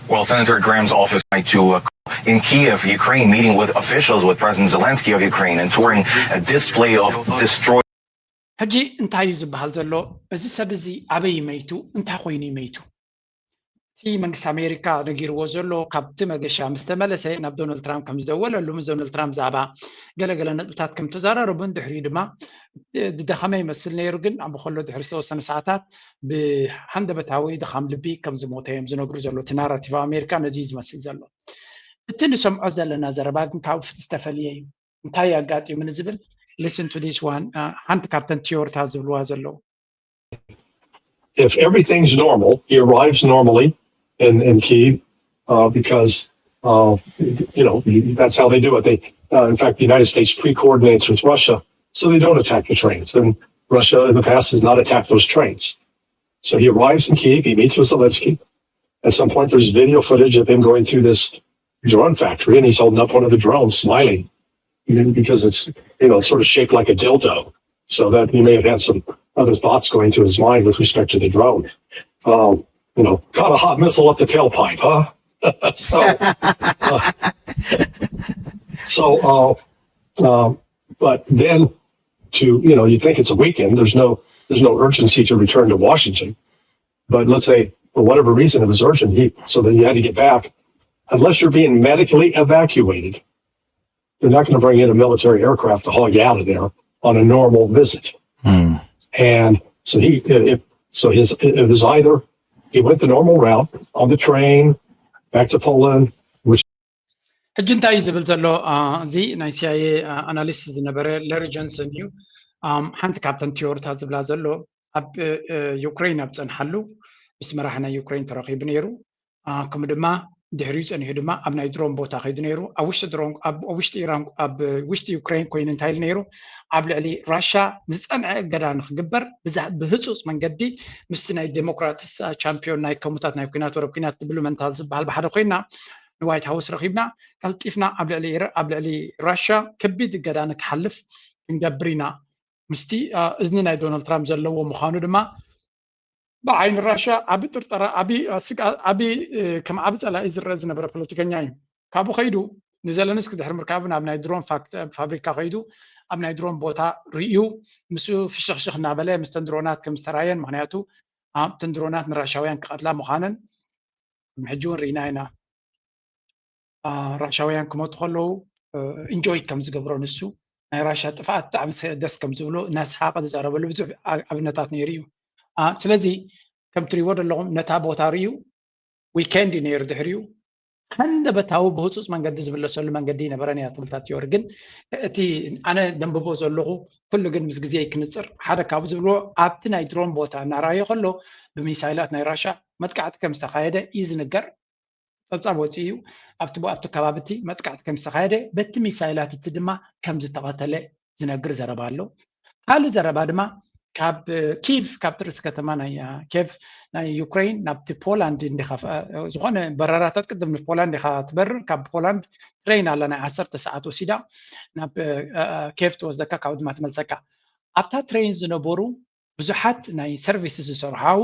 Well, Senator Graham's office tried to uh, in Kiev, Ukraine, meeting with officials with President Zelensky of Ukraine and touring a display of destroyed. ሕጂ እንታይ እዩ ዝበሃል ዘሎ? እዚ ሰብ እዚ ኣበይ መይቱ? እንታይ ኮይኑ መይቱ? እቲ መንግስቲ ኣሜሪካ ነጊርዎ ዘሎ ካብቲ መገሻ ምስ ተመለሰ ናብ ዶናልድ ትራምፕ ከም ዝደወለሉ ምስ ዶናልድ ትራምፕ ዛዕባ ገለገለ ነጥብታት ከም ተዘራረቡን ድሕሪኡ ድማ ዝደኸመ ይመስል ነይሩ፣ ግን ኣብ ከሎ ድሕሪ ዝተወሰነ ሰዓታት ብሃንደበታዊ ድኻም ልቢ ከም ዝሞተ እዮም ዝነግሩ ዘሎ። እቲ ናራቲቭ ኣሜሪካ ነዚ እዩ ዝመስል ዘሎ። እቲ ንሰምዖ ዘለና ዘረባ ግን ካብኡ ዝተፈልየ እዩ። እንታይ ኣጋጢሙ ንዝብል listen to this one። ሓንቲ ካብተን ቲዮርታት ዝብልዋ ዘለዉ if everything's normal, he arrives normally in, in Kyiv uh, because uh, you know that's how they do it. They, uh, in fact, the United States pre-coordinates with Russia, so they don't attack the trains. And Russia in the past has not attacked those trains. So he arrives in Kyiv, he meets with Zelensky. At some point, there's video footage of him going through this drone factory, and he's holding up one of the drones, smiling, because it's you know sort of shaped like a dildo. So that he may have had some other thoughts going through his mind with respect to the drone. Um, you know, caught a hot missile up the tailpipe, huh? so, uh, so, uh, um, but then to you know, you think it's a weekend. There's no there's no urgency to return to Washington. But let's say for whatever reason it was urgent, he, so that you had to get back. Unless you're being medically evacuated, they're not going to bring in a military aircraft to haul you out of there on a normal visit. And so he, if so, his it was either he went the normal route on the train back to Poland, which ሕጂ እንታይ እዩ ዝብል ዘሎ? እዚ ናይ ሲኣይኤ ኣናሊስት ዝነበረ ለሪ ጆንሰን እዩ። ሓንቲ ካብተን ቲዮሪታት ዝብላ ዘሎ ኣብ ዩክሬን ኣብ ፀንሓሉ ምስ መራሒ ናይ ዩክሬን ተረኺቡ ነይሩ። ከምኡ ድማ ድሕሪኡ ፀኒሑ ድማ ኣብ ናይ ድሮን ቦታ ከይዱ ነይሩ። ኣብ ውሽጢ ድሮን ኣብ ውሽጢ ኢራን ኣብ ውሽጢ ዩክሬን ኮይኑ እንታይ ኢሉ ነይሩ? ኣብ ልዕሊ ራሻ ዝፀንዐ እገዳ ንክግበር ብህፁፅ መንገዲ ምስቲ ናይ ዴሞክራትስ ቻምፒዮን ናይ ከሙታት ናይ ኩናት ወረብ ኩናት ዲብሉመንታል ዝበሃል ብሓደ ኮይና ንዋይት ሃውስ ረኺብና ቀልጢፍና ኣብ ልዕሊ ኣብ ልዕሊ ራሻ ከቢድ እገዳ ንክሓልፍ ክንገብር ኢና ምስቲ እዝኒ ናይ ዶናልድ ትራምፕ ዘለዎ ምዃኑ ድማ ብዓይኒ ራሻ ዓቢ ጥርጠራ ዓቢ ስግኣት ዓቢ ከም ዓቢ ጸላኢ ዝረአ ዝነበረ ፖለቲከኛ እዩ። ካብኡ ከይዱ ንዘለንስኪ ድሕሪ ምርካቡ ናብ ናይ ድሮን ፋብሪካ ከይዱ ኣብ ናይ ድሮን ቦታ ርእዩ ምስኡ ፍሽኽሽኽ እናበለ ምስተን ድሮናት ከም ዝተራየን ምክንያቱ ኣብተን ድሮናት ንራሻውያን ክቐትላ ምዃነን ሕጂ እውን ርኢና ኢና። ራሻውያን ክመቱ ከለዉ ኢንጆይ ከም ዝገብሮ ንሱ ናይ ራሻ ጥፍኣት ብጣዕሚ ደስ ከም ዝብሎ እናስሓቐ ዝዛረበሉ ብዙሕ ኣብነታት ነይሩ እዩ። ስለዚ ከም ትሪእዎ ዘለኹም ነታ ቦታ ርእዩ ዊኬንድ እዩ ነይሩ ድሕሪኡ ሃንደበታዊ ብህፁፅ መንገዲ ዝምለሰሉ መንገዲ ይነበረን እያ ትብል እታ ቲዮሪ። ግን እቲ ኣነ ደንብቦ ዘለኹ ኩሉ ግን ምስ ግዜ ክንፅር ሓደ ካብኡ ዝብልዎ ኣብቲ ናይ ድሮን ቦታ እናረኣዮ ከሎ ብሚሳይላት ናይ ራሻ መጥቃዕቲ ከም ዝተኻየደ እዩ ዝንገር። ፀብፃብ ወፂኡ እዩ ኣብቲ ኣብቲ ከባቢ እቲ መጥቃዕቲ ከም ዝተኻየደ በቲ ሚሳይላት እቲ ድማ ከም ዝተቐተለ ዝነግር ዘረባ ኣሎ። ካልእ ዘረባ ድማ ካብ ኪቭ ካብቲ ርእሲ ከተማ ናይ ኬቭ ናይ ዩክሬን ናብቲ ፖላንድ ዝኾነ በረራታት ቅድም ንፖላንድ ኢኻ ትበርር ካብ ፖላንድ ትሬን ኣላ ናይ ዓሰርተ ሰዓት ወሲዳ ናብ ኬቭ ትወስደካ ካብኡ ድማ ትመልሰካ። ኣብታ ትሬን ዝነበሩ ብዙሓት ናይ ሰርቪስ ዝሰርሑ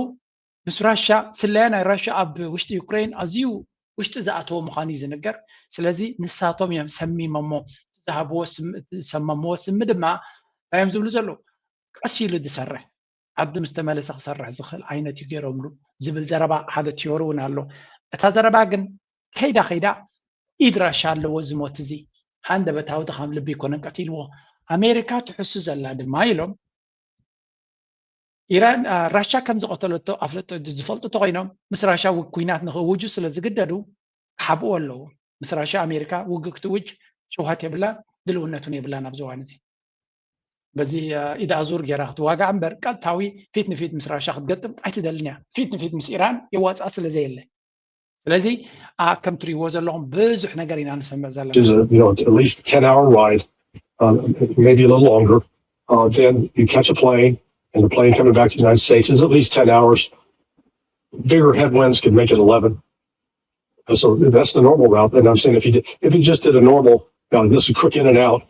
ምስ ራሻ ስለያ ናይ ራሻ ኣብ ውሽጢ ዩክሬን ኣዝዩ ውሽጢ ዝኣተወ ምዃኑ እዩ ዝንገር። ስለዚ ንሳቶም እዮም ሰሚሞሞ ዝሃብዎ ዝሰመምዎ ስሚ ድማ እንታይ እዮም ዝብሉ ዘለዉ ቀስ ኢሉ ዝሰርሕ ዓዱ ምስ ተመለሰ ክሰርሕ ዝኽእል ዓይነት እዩ ገይሮምሉ ዝብል ዘረባ ሓደ ቲዮሪ እውን ኣሎ። እታ ዘረባ ግን ከይዳ ከይዳ ኢድ ራሻ ኣለዎ ዝሞት እዚ ሃንደበታዊ ድኻም ልቢ ይኮነን ቀቲልዎ። ኣሜሪካ ትሕሱ ዘላ ድማ ኢሎም ኢራን ራሻ ከም ዝቐተለቶ ኣፍለጦ ዝፈልጡ ተኮይኖም ምስ ራሻ ኩናት ንክእውጁ ስለ ዝግደዱ ክሓብኡ ኣለዎ። ምስ ራሻ ኣሜሪካ ውግእ ክትውጅ ሽውሃት የብላን ድልውነቱን የብላን ኣብዚ እዋን እዚ። በዚ ኢድ ኣዙር ጌራ ክትዋጋእ እምበር ቀጥታዊ ፊት ንፊት ምስ ራሻ ክትገጥም ኣይትደልን እያ። ፊት ንፊት ምስ ኢራን የዋፅኣ ስለ ዘየለ። ስለዚ ኣብ ከም ትሪእዎ ዘለኹም ብዙሕ ነገር ኢና ንሰምዕ ዘለና። is a, you know, at least ten hour ride, um, maybe a little longer. Uh, then you catch a plane, and the plane coming back to the United States is at least ten hours. Bigger headwinds could make it eleven. And so that's the normal route. And I'm saying if he did, if he just did a normal, you know, this is quick in and out,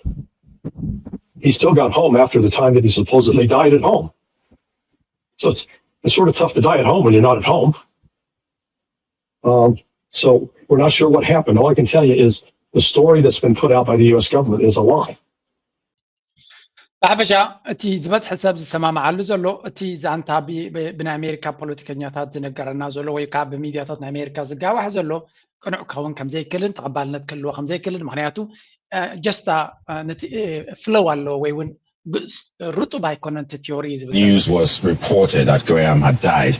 he still got home after the time that he supposedly died at home. So it's it's sort of tough to die at home when you're not at home. Um, so we're not sure what happened. All I can tell you is the story that's been put out by the U S government is a lie. ብሓፈሻ እቲ ዝበዝሐ ሰብ ዝሰማምዓሉ ዘሎ እቲ ዛንታ ብናይ ኣሜሪካ ፖለቲከኛታት ዝነገረና ዘሎ ወይ ከዓ ብሚድያታት ናይ ኣሜሪካ ዝጋዋሕ ዘሎ ቅኑዕ ክኸውን ከምዘይክልን ተቐባልነት ክህልዎ ከምዘይክልን ምክንያቱ ጀስታ ነቲ ፍለው ኣለዎ ወይ እውን ርጡብ ኣይኮነን እቲ ቲዮሪ ዝብል News was reported that Graham had died.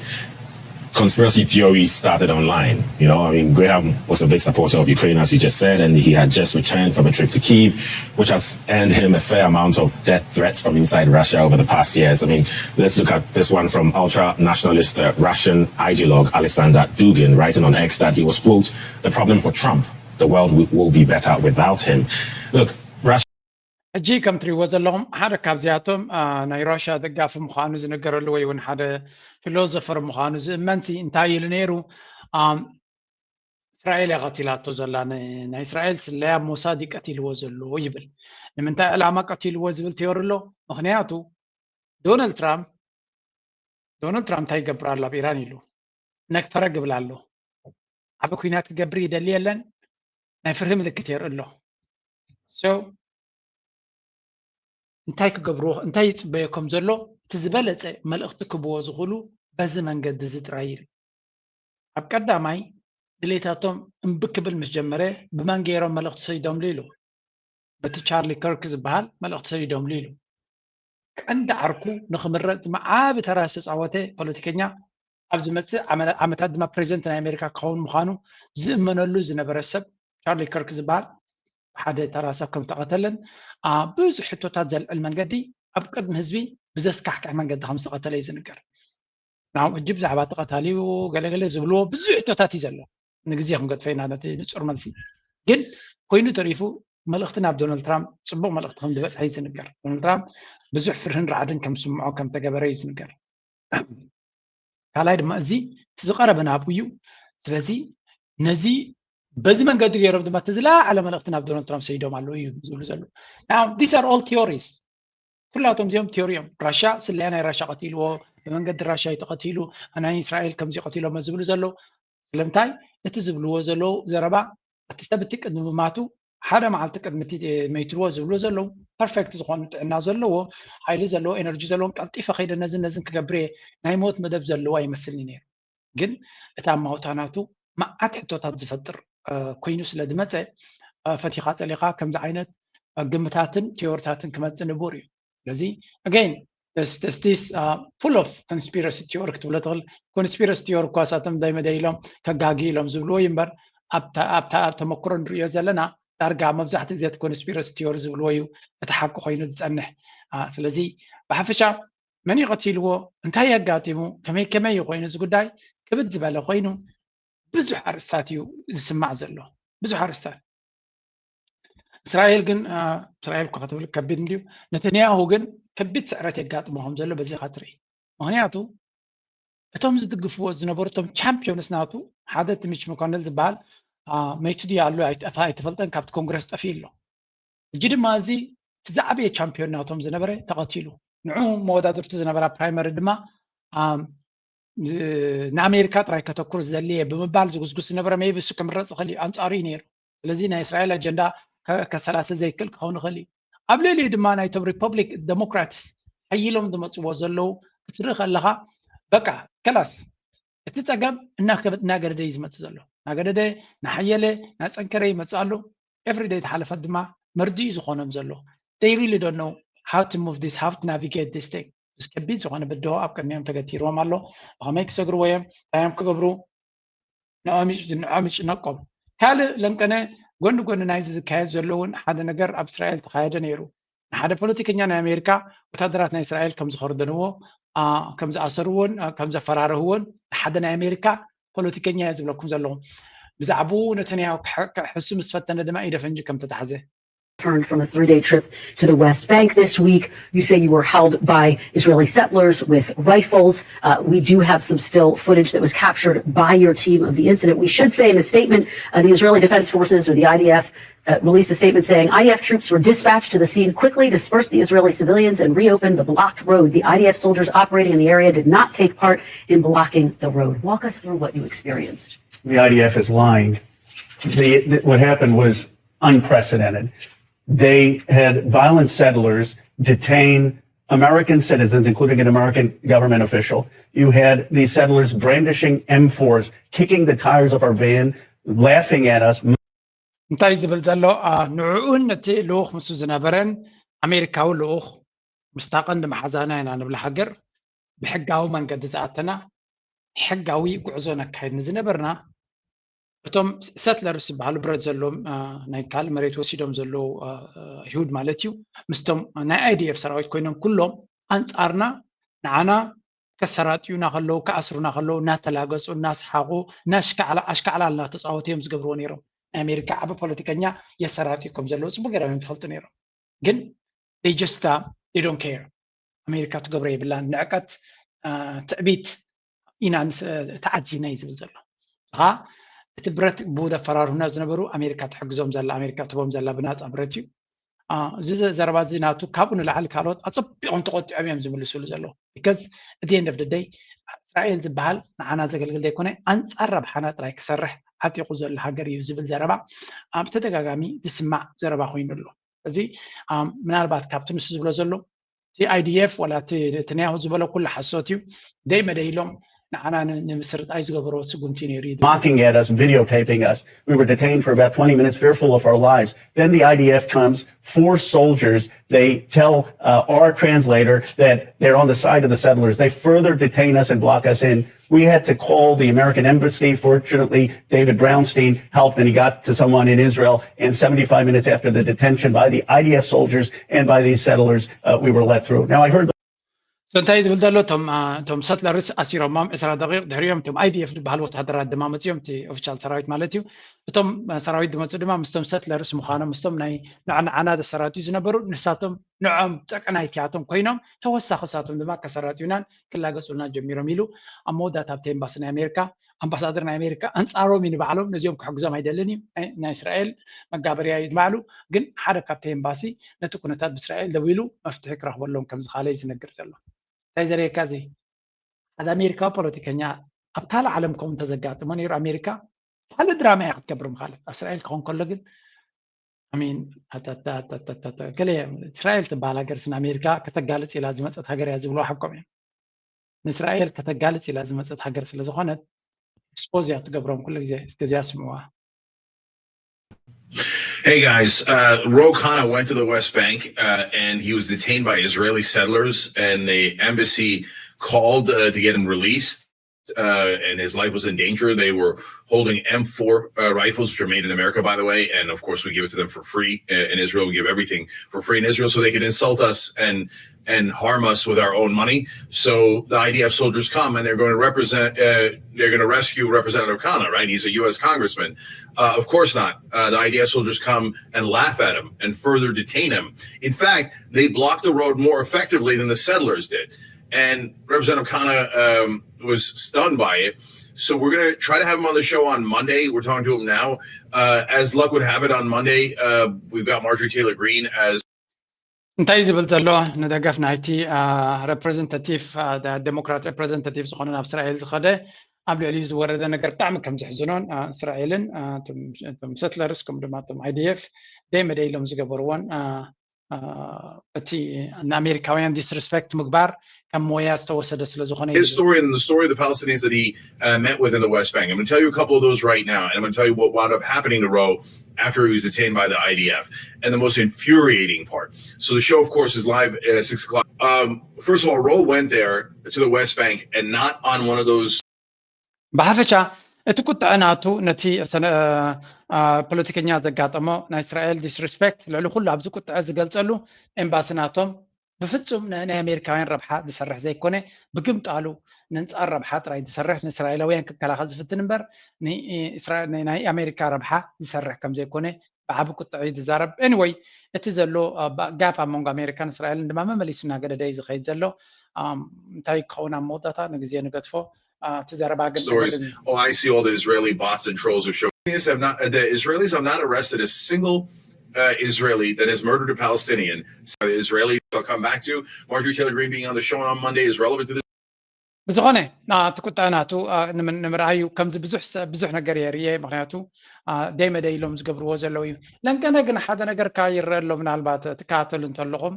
Conspiracy theories started online. You know, I mean, Graham was a big supporter of Ukraine, as you just said, and he had just returned from a trip to Kyiv, which has earned him a fair amount of death threats from inside Russia over the past years. I mean, let's look at this one from ultra nationalist uh, Russian ideologue Alexander Dugin, writing on X that he was, quote, the problem for Trump. The world will be better without him. Look, Russia. ሕጂ ከም ትሪእዎ ዘለኹም ሓደ ካብዚኣቶም ናይ ራሽያ ደጋፊ ምዃኑ ዝነገረሉ ወይ እውን ሓደ ፊሎዞፈር ምዃኑ ዝእመንሲ እንታይ ኢሉ ነይሩ? እስራኤል እያ ቀቲላቶ ዘላ። ናይ እስራኤል ስለያ ሞሳድ እዩ ቀቲልዎ ዘሎ ይብል። ንምንታይ ዕላማ ቀቲልዎ ዝብል ቲዮሪ ኣሎ። ምክንያቱ ዶናልድ ትራምፕ ዶናልድ ትራምፕ እንታይ ይገብር ኣሎ ኣብ ኢራን ኢሉ ነግፈረ ግብል ኣሎ። ዓቢ ኩናት ክገብር ይደሊ የለን። ናይ ፍርሂ ምልክት የርኢ ኣሎ። እንታይ ክገብርዎ እንታይ ይፅበየኩም ዘሎ እቲ ዝበለፀ መልእኽቲ ክብዎ ዝኽእሉ በዚ መንገዲ እዚ ጥራይ እዩ። ኣብ ቀዳማይ ድሌታቶም እምቢ ክብል ምስ ጀመረ ብመን ገይሮም መልእኽቲ ሰዲዶምሉ ኢሉ። በቲ ቻርሊ ከርክ ዝበሃል መልእኽቲ ሰዲዶምሉ ኢሉ። ቀንዲ ዓርኩ ንክምረፅ ድማ ዓቢ ተራ ዝተፃወተ ፖለቲከኛ ኣብ ዝመፅእ ዓመታት ድማ ፕሬዚደንት ናይ ኣሜሪካ ክኸውን ምዃኑ ዝእመነሉ ዝነበረ ሰብ ቻርሊ ከርክ ዝበሃል ሓደ ተራ ሰብ ከም ዝተቐተለን ብዙሕ ሕቶታት ዘልዕል መንገዲ ኣብ ቅድሚ ህዝቢ ብዘስካሕክሕ መንገዲ ከም ዝተቐተለ እዩ ዝንገር። ናው ሕጂ ብዛዕባ ተቐታሊኡ ገለገለ ዝብልዎ ብዙሕ ሕቶታት እዩ ዘሎ። ንግዜ ክንገጥፈ ኢና ነቲ ንፁር መልሲ። ግን ኮይኑ ተሪፉ መልእኽቲ ናብ ዶናልድ ትራምፕ ፅቡቕ መልእኽቲ ከም ዝበፅሐ እዩ ዝንገር። ዶናልድ ትራምፕ ብዙሕ ፍርህን ራዕድን ከም ዝስምዖ ከም ተገበረ እዩ ዝንገር። ካልኣይ ድማ እዚ እቲ ዝቐረበ ናብኡ እዩ። ስለዚ ነዚ በዚ መንገዲ ገይሮም ድማ እቲ ዝለዓለ መልእኽቲ ናብ ዶናልድ ትራምፕ ሰይዶም ኣለዉ እዩ ዝብሉ ዘለዉ። Now these are all theories። ኩላቶም እዚኦም ቲዮሪ እዮም። ራሻ ስለያ ናይ ራሻ ቀቲልዎ፣ ብመንገዲ ራሻ እዩ ተቐቲሉ፣ ናይ እስራኤል ከምዚ ቀቲሎሞ ዝብሉ ዘለዉ። ስለምንታይ እቲ ዝብልዎ ዘለዉ ዘረባ እቲ ሰብ እቲ ቅድሚ ምማቱ ሓደ መዓልቲ ቅድሚ እቲ መይትዎ ዝብሉ ዘለዉ ፐርፌክት ዝኾኑ ጥዕና ዘለዎ ሓይሊ ዘለዎ ኤነርጂ ዘለዎም ቀልጢፈ ከይደ ነዝን ነዝን ክገብር እየ ናይ ሞት መደብ ዘለዎ ኣይመስልኒ ነይሩ። ግን እቲ ኣማውታ ናቱ መዓት ሕቶታት ዝፈጥር ኮይኑ ስለ ዝመፀ ፈቲኻ ፀሊኻ ከምዚ ዓይነት ግምታትን ቲዮሪታትን ክመፅእ ንቡር እዩ። ስለዚ again this this this full of conspiracy theory ክትብሎ ትኽእል። ኮንስፒረሲ ቲዮሪ እኳ ሳቶም ዳይመደ ኢሎም ከጋጊ ኢሎም ዝብልዎ እዩ እምበር ኣብ ተመክሮ ንሪኦ ዘለና ዳርጋ መብዛሕትኡ ግዜ ኮንስፒረሲ ቲዮሪ ዝብልዎ እዩ እቲ ሓቂ ኮይኑ ዝፀንሕ። ስለዚ ብሓፈሻ መን እዩ ቀቲልዎ፣ እንታይ ኣጋጢሙ፣ ከመይ ከመይ እዩ ኮይኑ እዚ ጉዳይ ክብድ ዝበለ ኮይኑ ብዙሕ ኣርእስታት እዩ ዝስማዕ ዘሎ። ብዙሕ ኣርእስታት እስራኤል ግን እስራኤል እኳ ክትብል ከቢድ እንድዩ። ነተንያሁ ግን ከቢድ ስዕረት የጋጥሞ ከም ዘሎ በዚ ኢኻ ትርኢ። ምክንያቱ እቶም ዝድግፍዎ ዝነበሩ እቶም ቻምፒዮንስ ናቱ ሓደ እቲ ሚች መኮነል ዝበሃል መይቱ ድዩ ኣሎ ኣይጠፍኣ ኣይተፈልጠን ካብቲ ኮንግረስ ጠፊኡ ኣሎ። ሕጂ ድማ እዚ እቲ ዝዓበየ ቻምፒዮን ናቶም ዝነበረ ተቐቲሉ። ንዑ መወዳድርቱ ዝነበራ ፕራይመሪ ድማ ንኣሜሪካ ጥራይ ከተኩር ዝደሊ እየ ብምባል ዝጉስጉስ ዝነበረ maybe እሱ ክምረፅ ይኽእል እዩ፣ ኣንፃሩ እዩ ነይሩ። ስለዚ ናይ እስራኤል ኣጀንዳ ከሰላስል ዘይክእል ክኸውን ይኽእል እዩ። ኣብ ልዕሊኡ ድማ ናይቶም ሪፐብሊክ ዴሞክራትስ ሓይሎም ዝመፅዎ ዘለዉ ክትርኢ ከለኻ በቃ ከላስ እቲ ፀገም እናገደደ እዩ ዝመፅእ ዘሎ። እናገደደ እናሓየለ እናፀንከረ ይመፅእ ኣሎ። ኤቭሪደይ ተሓለፈት ድማ መርድኡ ዝኾኖም ዘሎ they really don't know how to move this, how to navigate this thing። ምስ ከቢድ ዝኾነ ብድሆ ኣብ ቅድሚኦም ተገቲርዎም ኣሎ። ብኸመይ ክሰግርዎ እዮም፣ እንታይ እዮም ክገብሩ፣ ንዖም ይጭነቆም። ካልእ ለምቀነ ጎኒ ጎኒ ናይዚ ዝካየድ ዘሎ እውን ሓደ ነገር ኣብ እስራኤል ተኻየደ ነይሩ። ንሓደ ፖለቲከኛ ናይ ኣሜሪካ ወታደራት ናይ እስራኤል ከም ዝኸርደንዎ፣ ከም ዝኣሰርዎን ከም ዘፈራረህዎን ሓደ ናይ ኣሜሪካ ፖለቲከኛ እየ ዝብለኩም ዘለኹ። ብዛዕባኡ ነተንያሁ ክሕሱ ምስ ፈተነ ድማ ኢደ ፈንጂ ከም ተታሕዘ። Returned from a three day trip to the West Bank this week. You say you were held by Israeli settlers with rifles. Uh, we do have some still footage that was captured by your team of the incident. We should say in a statement, uh, the Israeli Defense Forces, or the I D F, uh, released a statement saying I D F troops were dispatched to the scene, quickly dispersed the Israeli civilians, and reopened the blocked road. The I D F soldiers operating in the area did not take part in blocking the road. Walk us through what you experienced. The I D F is lying. The, the, what happened was unprecedented. They had violent settlers detain American citizens, including an American government official. You had these settlers brandishing M fours, kicking the tires of our van, laughing at us. እንታይ ዝብል ዘሎ ንዕኡን ነቲ ልኡኽ ምስ ዝነበረን ኣሜሪካዊ ልኡኽ ምስታ ቀንዲ መሓዛና ኢና ንብላ ሃገር ብሕጋዊ መንገዲ ዝኣተና ሕጋዊ ጉዕዞ ነካይድ ንዝነበርና እቶም ሰትለርስ ዝበሃሉ ብረት ዘለዎም ናይ ካልእ መሬት ወሲዶም ዘለዉ ይሁድ ማለት እዩ ምስቶም ናይ I D F ሰራዊት ኮይኖም ኩሎም ኣንጻርና ንዓና ከሰራጥዩና ከለዉ ክኣስሩና ከለዉ እናተላገጹ እናሰሓቑ ኣሽካዕላል እናተፃወቱ እዮም ዝገብርዎ ነይሮም። ናይ ኣሜሪካ ዓቢ ፖለቲከኛ የሰራጥዩ ከም ዘለዉ ፅቡቅ ገይሮም እዮም ዝፈልጡ ነይሮም። ግን they just don't care። ኣሜሪካ ትገብሮ የብላን። ንዕቀት ትዕቢት ኢና ተዓዚብና እዩ ዝብል ዘሎ። ከዓ እቲ ብረት ብኡ ዘፈራርሁና ዝነበሩ ኣሜሪካ ትሕግዞም ዘላ ኣሜሪካ ትቦም ዘላ ብናፃ ብረት እዩ። እዚ ዘረባ እዚ ናቱ ካብኡ ንላዕሊ ካልኦት ኣፀቢቖም ተቆጢዖም እዮም ዝምልስሉ ዘለዉ። Because at the end of the day እስራኤል ዝበሃል ንዓና ዘገልግል ዘይኮነ ኣንፃር ረብሓና ጥራይ ክሰርሕ ዓጢቑ ዘሎ ሃገር እዩ ዝብል ዘረባ ኣብ ተደጋጋሚ ዝስማዕ ዘረባ ኮይኑ ኣሎ። እዚ ምናልባት ካብቲ ንሱ ዝብሎ ዘሎ እቲ I D F ወላ እቲ ነታንያሁ ዝበሎ ኩሉ ሓሶት እዩ። ደይ መደይ ኢሎም ንዓና ንምስርጣይ ዝገበርዎ ስጉምቲ ነይሩ እዩ። Mocking at us, videotaping us. We were detained for about twenty minutes, fearful of our lives. Then the I D F comes, four soldiers. They tell uh, our translator that they're on the side of the settlers. They further detain us and block us in. We had to call the American embassy. Fortunately, David Brownstein helped and he got to someone in Israel. And seventy-five minutes after the detention by the I D F soldiers and by these settlers, uh, we were let through. Now, I heard. So እንታይ ዝብል ዘሎ እቶም እቶም ሰትለርስ ኣሲሮሞም ዕስራ ደቂቕ ድሕሪኦም እቶም I D F ዝበሃል ወታደራት ድማ መፅኦም እቲ ኦፊሻል ሰራዊት ማለት እዩ። እቶም ሰራዊት ዝመፁ ድማ ምስቶም ሰትለርስ ምዃኖም ምስቶም ናይ ንዓና ዘሰራትዩ ዝነበሩ ንሳቶም ንዖም ፀቅናይ ቲያቶም ኮይኖም ተወሳኺ ሳቶም ድማ ከሰራጥዩናን ክላገፁልና ጀሚሮም ኢሉ ኣብ መወዳእታ ኣብቲ ኤምባሲ ናይ ኣሜሪካ ኣምባሳደር ናይ ኣሜሪካ ኣንፃሮም እዩ ንባዕሎም ነዚኦም ክሕግዞም ኣይደልን እዩ ናይ እስራኤል መጋበርያ እዩ ንባዕሉ ግን ሓደ ካብቲ ኤምባሲ ነቲ ኩነታት ብእስራኤል ደዊሉ መፍትሒ ክረኽበሎም ከም ዝኻለ እዩ ዝነግር ዘሎ እንታይ ዘርእየካ እዚ ሓደ ኣሜሪካዊ ፖለቲከኛ ኣብ ካልእ ዓለም ከምኡ እንተዘጋጥሞ ነይሩ ኣሜሪካ ካልእ ድራማ እያ ክትገብር ምኻለት ኣብ እስራኤል ክኾን ከሎ ግን I mean ገለ እስራኤል ትበሃል ሃገር ስን ኣሜሪካ ከተጋልፅ ኢላ ዝመፀት ሃገር እያ ዝብልዋ ሓቆም እዮም ንእስራኤል ከተጋልፅ ኢላ ዝመፀት ሃገር ስለ ዝኾነት ኤክስፖዝ እያ ትገብሮም ኩሉ ግዜ እስከዚኣ ስምዕዋ Hey guys, uh, Ro Khanna went to the West Bank uh, and he was detained by Israeli settlers, and the embassy called uh, to get him released. Uh, and his life was in danger. They were holding M four uh, rifles, which are made in America, by the way. And of course, we give it to them for free uh, in Israel. We give everything for free in Israel so they can insult us and and harm us with our own money. So the I D F soldiers come and they're going to represent, uh, they're going to rescue Representative Khanna, right? He's a U S congressman. Uh, of course not. Uh, the I D F soldiers come and laugh at him and further detain him. In fact, they blocked the road more effectively than the settlers did. And Representative Khanna um, was stunned by it. So we're going to try to have him on the show on Monday. We're talking to him now. Uh, as luck would have it, on Monday, uh, we've got Marjorie Taylor Greene as እንታይ ዝብል ዘሎ ንደገፍ ናይቲ representative democrat representative ዝኾነ ናብ እስራኤል ዝኸደ ኣብ ልዕሊኡ ዝወረደ ነገር ብጣዕሚ ከም ዘሕዝኖን እስራኤልን እቶም settlers ከም ድማ እቶም I D F ደይ መደይ ኢሎም ዝገበርዎን እቲ ንኣሜሪካውያን disrespect ምግባር ከም ሞያ ዝተወሰደ ስለ ዝኾነ his story and the story of the Palestinians that he uh, met with in the West Bank. I'm going to tell you a couple of those right now, and I'm going to tell you what wound up happening to Ro after he was detained by the I D F. And the most infuriating part. So the show, of course, is live at six o'clock. Um, first of all, Ro went there to the West Bank and not on one of those. ብሓፈሻ እቲ ቁጥዐ ናቱ ነቲ ሰነ- አ፣ ፖለቲከኛ ዘጋጠሞ ናይ እስራኤል ዲስሪስፔክት ልዕሊ ኩሉ ኣብዚ ቁጥዐ ዝገልጸሉ ኤምባሲ ናቶም ብፍጹም ን- ናይ ኣሜሪካውያን ረብሓ ዝሰርሕ ዘይኮነ ብግምጣሉ ንንጻር ረብሓ ጥራይ ዝሰርሕ ንእስራኤላውያን ክከላኸል ዝፍትን እምበር ንእስራ- ናይ ኣሜሪካ ረብሓ ዝሰርሕ ከም ዘይኮነ ብዓቢ ቁጥዐ እዩ ዝዛረብ። Anyway እቲ ዘሎ ጋፕ ኣብ መንጎ ኣሜሪካን እስራኤልን ድማ መመሊሱ እናገደደ እዩ ዝኸይድ ዘሎ። እንታይ ክኸውን ኣብ መወዳእታ ንግዜ ንገድፎ። እቲ ዘረባ ግን stories. Oh, I see all the Israeli bots and trolls are showing. Israelis have not, the Israelis have not arrested a single uh, Israeli that has murdered a Palestinian. So the Israelis I'll come back to. Marjorie Taylor Greene being on the show on Monday is relevant to this. ብዝኾነ እቲ ቁጥዐ ናቱ ንምርኣዩ ከምዚ ብዙሕ ሰብ ብዙሕ ነገር እየ ርእየ። ምክንያቱ ደይ መደይ ኢሎም ዝገብርዎ ዘለዉ እዩ። ለንቀነ ግን ሓደ ነገር ካ ይረአ ኣሎ። ምናልባት ትከታተሉ እንተለኹም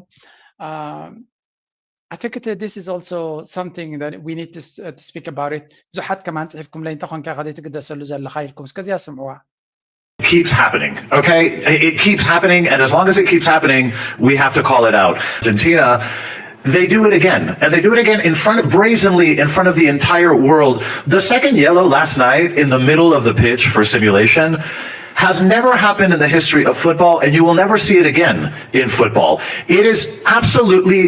I think this is also something that we need to, uh, to speak about it. ብዙሓት ከማን ጽሒፍኩም ለይ እንተኾንካ ከደይ ትግደሰሉ ዘለኻ ኢልኩም እስከዚያ ስምዕዋ። Keeps happening, okay? It keeps happening, and as long as it keeps happening, we have to call it out. Argentina, they do it again, and they do it again in front of, brazenly in front of the entire world. The second yellow last night in the middle of the pitch for simulation has never happened in the history of football, and you will never see it again in football. It is absolutely,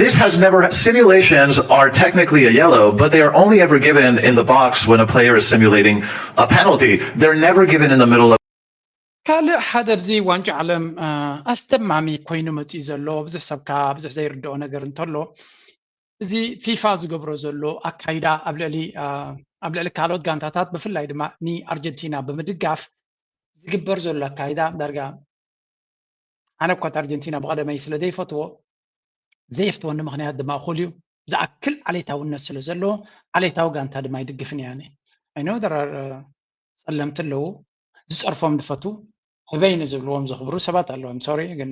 this has never, simulations are technically a yellow, but they are only ever given in the box when a player is simulating a penalty. They're never given in the middle of ካልእ ሓደ ኣብዚ ዋንጫ ዓለም ኣስደማሚ ኮይኑ መፂኡ ዘሎ ብዙሕ ሰብካ ብዙሕ ዘይርድኦ ነገር እንተሎ እዚ ፊፋ ዝገብሮ ዘሎ ኣካይዳ ኣብ ልዕሊ ኣብ ልዕሊ ካልኦት ጋንታታት ብፍላይ ድማ ንኣርጀንቲና ብምድጋፍ ዝግበር ዘሎ ኣካይዳ ዳርጋ ኣነ እኳ ኣርጀንቲና ብቐደመይ ስለ ዘይፈትዎ ዘየፍትወኒ ምክንያት ድማ እኹል እዩ። ዝኣክል ዓሌታውነት ስለ ዘለዎ ዓሌታዊ ጋንታ ድማ ይድግፍን እየ ኣነ። I know there are ጸለምቲ ኣለዉ ዝጸርፎም ዝፈቱ ህበይ ንዝብልዎም ዘኽብሩ ሰባት ኣለዉ። I'm sorry ግን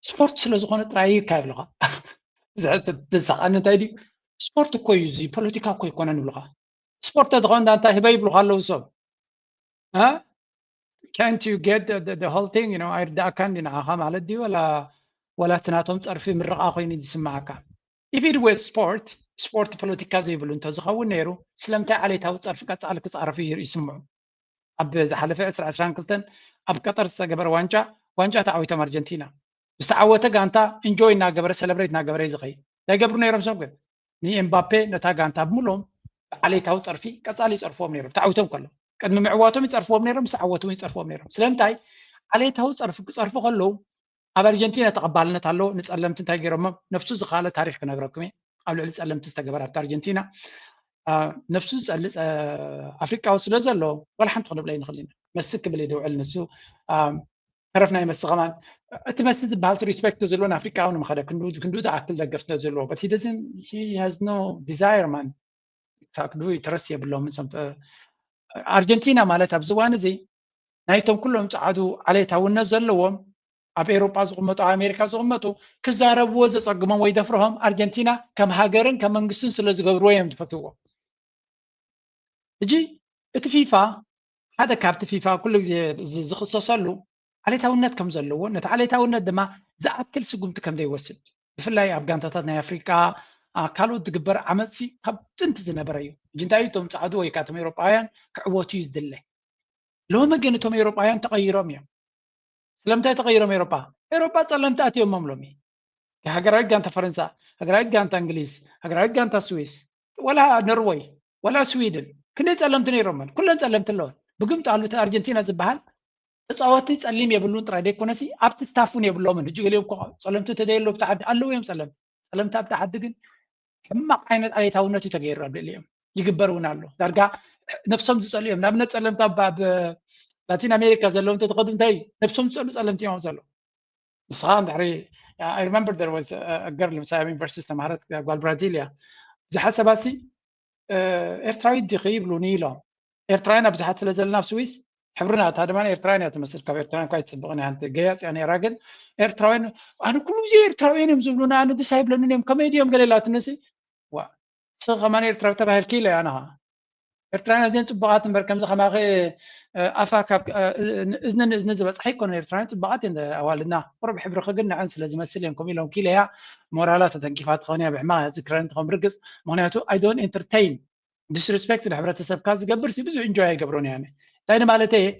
ስፖርት ስለ ዝኾነ ጥራይ እዩ ይካ ይብልኻ ዘስሓቐኒ እንታይ ድዩ? ስፖርት እኮ እዩ እዚ ፖለቲካ እኮ ኣይኮነን ይብልኻ። ስፖርት ተዝኾን ዳ እንታይ ህበይ ይብልኻ ኣለዉ ሰብ can't you get the, the, the whole thing you know ኣይርዳእካን ድዩ ንዓኻ ማለት ድዩ ወላ ወላ እቲ ናቶም ጸርፊ ምርቓ ኮይኑ ዝስምዓካ? If it was sport ስፖርት ፖለቲካ ዘይብሉ እንተዝኸውን ነይሩ ስለምንታይ ዓሌታዊ ጸርፊ ቀጻሊ ክጻረፉ ይስምዑ? ኣብ ዝሓለፈ ዕስራ ዕስራን ክልተን ኣብ ቀጠር ዝተገበረ ዋንጫ ዋንጫ ተዓዊቶም ኣርጀንቲና ዝተዓወተ ጋንታ ኢንጆይ እናገበረ ሰለብሬት እናገበረ እዩ ዝኸይድ። እንታይ ገብሩ ነይሮም ሰብ ግን ንኤምባፔ ነታ ጋንታ ብምሎም ብዓሌታዊ ጸርፊ ቀጻሊ ይጸርፍዎም ነይሮም ተዓዊቶም ከሎ ቅድሚ ምዕዋቶም ይጸርፍዎም ነይሮም ምስ ዓወቱ ይጸርፍዎም ነይሮም። ስለምንታይ ዓሌታዊ ጸርፊ ክጸርፉ ከለዉ ኣብ ኣርጀንቲና ተቐባልነት ኣለዎ። ንጸለምቲ እንታይ ገይሮሞም ነብሱ ዝኻለ ታሪኽ ክነግረኩም እየ። ኣብ ልዕሊ ጸለምቲ ዝተገበረ ኣብቲ ኣርጀንቲና ነብሱ ዝጸሊ ኣፍሪቃዊ ስለ ዘሎ ዋላ ሓንቲ ክንብለ ይንኽእል ኢና። መሲ ክብል ይደውዕል ንሱ ተረፍ ናይ መሲ ከማን እቲ መሲ ዝበሃል ሪስፔክት ዘለዎ ንኣፍሪቃዊ ንምኸደ ክንዱ ዝኣክል ደገፍተ ዘለዎ but he doesn't he has no desire man ሳክዱ ትረስ የብሎምን። ኣርጀንቲና ማለት ኣብዚ እዋን እዚ ናይቶም ኩሎም ጸዓዱ ዓሌታውነት ዘለዎም ኣብ ኤውሮጳ ዝቕመጡ ኣብ ኣሜሪካ ዝቕመጡ ክዛረብዎ ዘጸግሞም ወይ ደፍርሆም ኣርጀንቲና ከም ሃገርን ከም መንግስትን ስለ ዝገብርዎ እዮም ዝፈትውዎ። ሕጂ እቲ ፊፋ ሓደ ካብቲ ፊፋ ኩሉ ግዜ ዝኽሰሰሉ ዓሌታውነት ከም ዘለዎ ነቲ ዓሌታውነት ድማ ዝኣክል ስጉምቲ ከም ዘይወስድ ብፍላይ ኣብ ጋንታታት ናይ ኣፍሪቃ ካልኦት ዝግበር ዓመፅሲ ካብ ጥንቲ ዝነበረ እዩ። ሕጂ እንታይ እዩ እቶም ፃዕዱ ወይ ከዓ እቶም ኤውሮጳውያን ክዕወቱ እዩ ዝድለ። ሎሚ ግን እቶም ኤውሮጳውያን ተቐይሮም እዮም። ስለምንታይ ተቐይሮም ኤውሮጳ? ኤውሮጳ ጸለምቲ ኣትዮሞም ሎሚ። ሃገራዊት ጋንታ ፈረንሳ፣ ሃገራዊት ጋንታ እንግሊዝ፣ ሃገራዊት ጋንታ ስዊስ፣ ወላ ኖርወይ፣ ወላ ስዊድን ክንደይ ጸለምቲ ነይሮመን? ኩለን ጸለምቲ ኣለወን። ብግምጣሉ እቲ ኣርጀንቲና ዝበሃል ተጻወቲ ጸሊም የብሉን ጥራይ ደይኮነሲ ኣብቲ ስታፍ እውን የብሎምን። ሕጂ ገሊኦም እኮ ጸለምቲ ተደየሎ ኣብቲ ዓዲ ኣለዉ እዮም ጸለምቲ። ጸለምቲ ኣብቲ ዓዲ ግን ሕማቕ ዓይነት ዓሌታውነት እዩ ተገይሩ ኣብ ልዕሊኦም ይግበር እውን ኣሎ። ዳርጋ ነብሶም ዝጸሉ እዮም። ንኣብነት ጸለምቲ ኣብ ኣብ ላቲን ኣሜሪካ ዘለዉ እንተትኸዱ እንታይ ነብሶም ዝጸሉ ጸለምቲ እዮም ዘለዉ። ንስኻ እንድሕሪ I remember there was a girl ምሳይ ኣብ ዩኒቨርሲቲ ዝተማሃረት ጓል ብራዚል እያ። ብዙሓት ሰባት ሲ ኤርትራዊት ዲኺ ይብሉኒ ኢሎም። ኤርትራውያን ኣብ ብዙሓት ስለ ዘለና ኣብ ስዊስ ሕብርና እታ ድማ ኤርትራውያን እያ ትመስል። ካብ ኤርትራውያን እኳ ኣይትጽብቕን እያ ሓንቲ ገያጽ እያ ነይራ። ግን ኤርትራውያን ኣነ ኩሉ ግዜ ኤርትራውያን እዮም ዝብሉና ኣነ ደስ ኣይብለንን እዮም ከመይ ድዮም ገለ ኢላትኒ ሲ ዋ ንስኺ ከማን ኤርትራዊ ተባሂልኪ ኢለ ኣነ ኸዓ ኤርትራውያን ኣዝየን ጽቡቓት እምበር ከምዚ ከማኺ ኣፋ ካብ እዝኒ ንእዝኒ ዝበጽሓ ኣይኮነን። ኤርትራውያን ጽቡቓት እየን ኣዋልድና ቁሩብ ሕብርኺ ግን ንዐን ስለ ዝመስል እየን ከምኡ ኢሎምኪ ኢለያ። ሞራላ ተተንኪፋ ትኸውን እያ ብሕማቕ እያ ዝክረን ትኸውን ብርግጽ ምኽንያቱ I don't entertain ዲስሪስፔክት ንሕብረተሰብካ ዝገብር ሲ ብዙሕ ኢንጆይ ኣይገብሮን እየ ኣነ። እንታይ ንማለተይ እየ?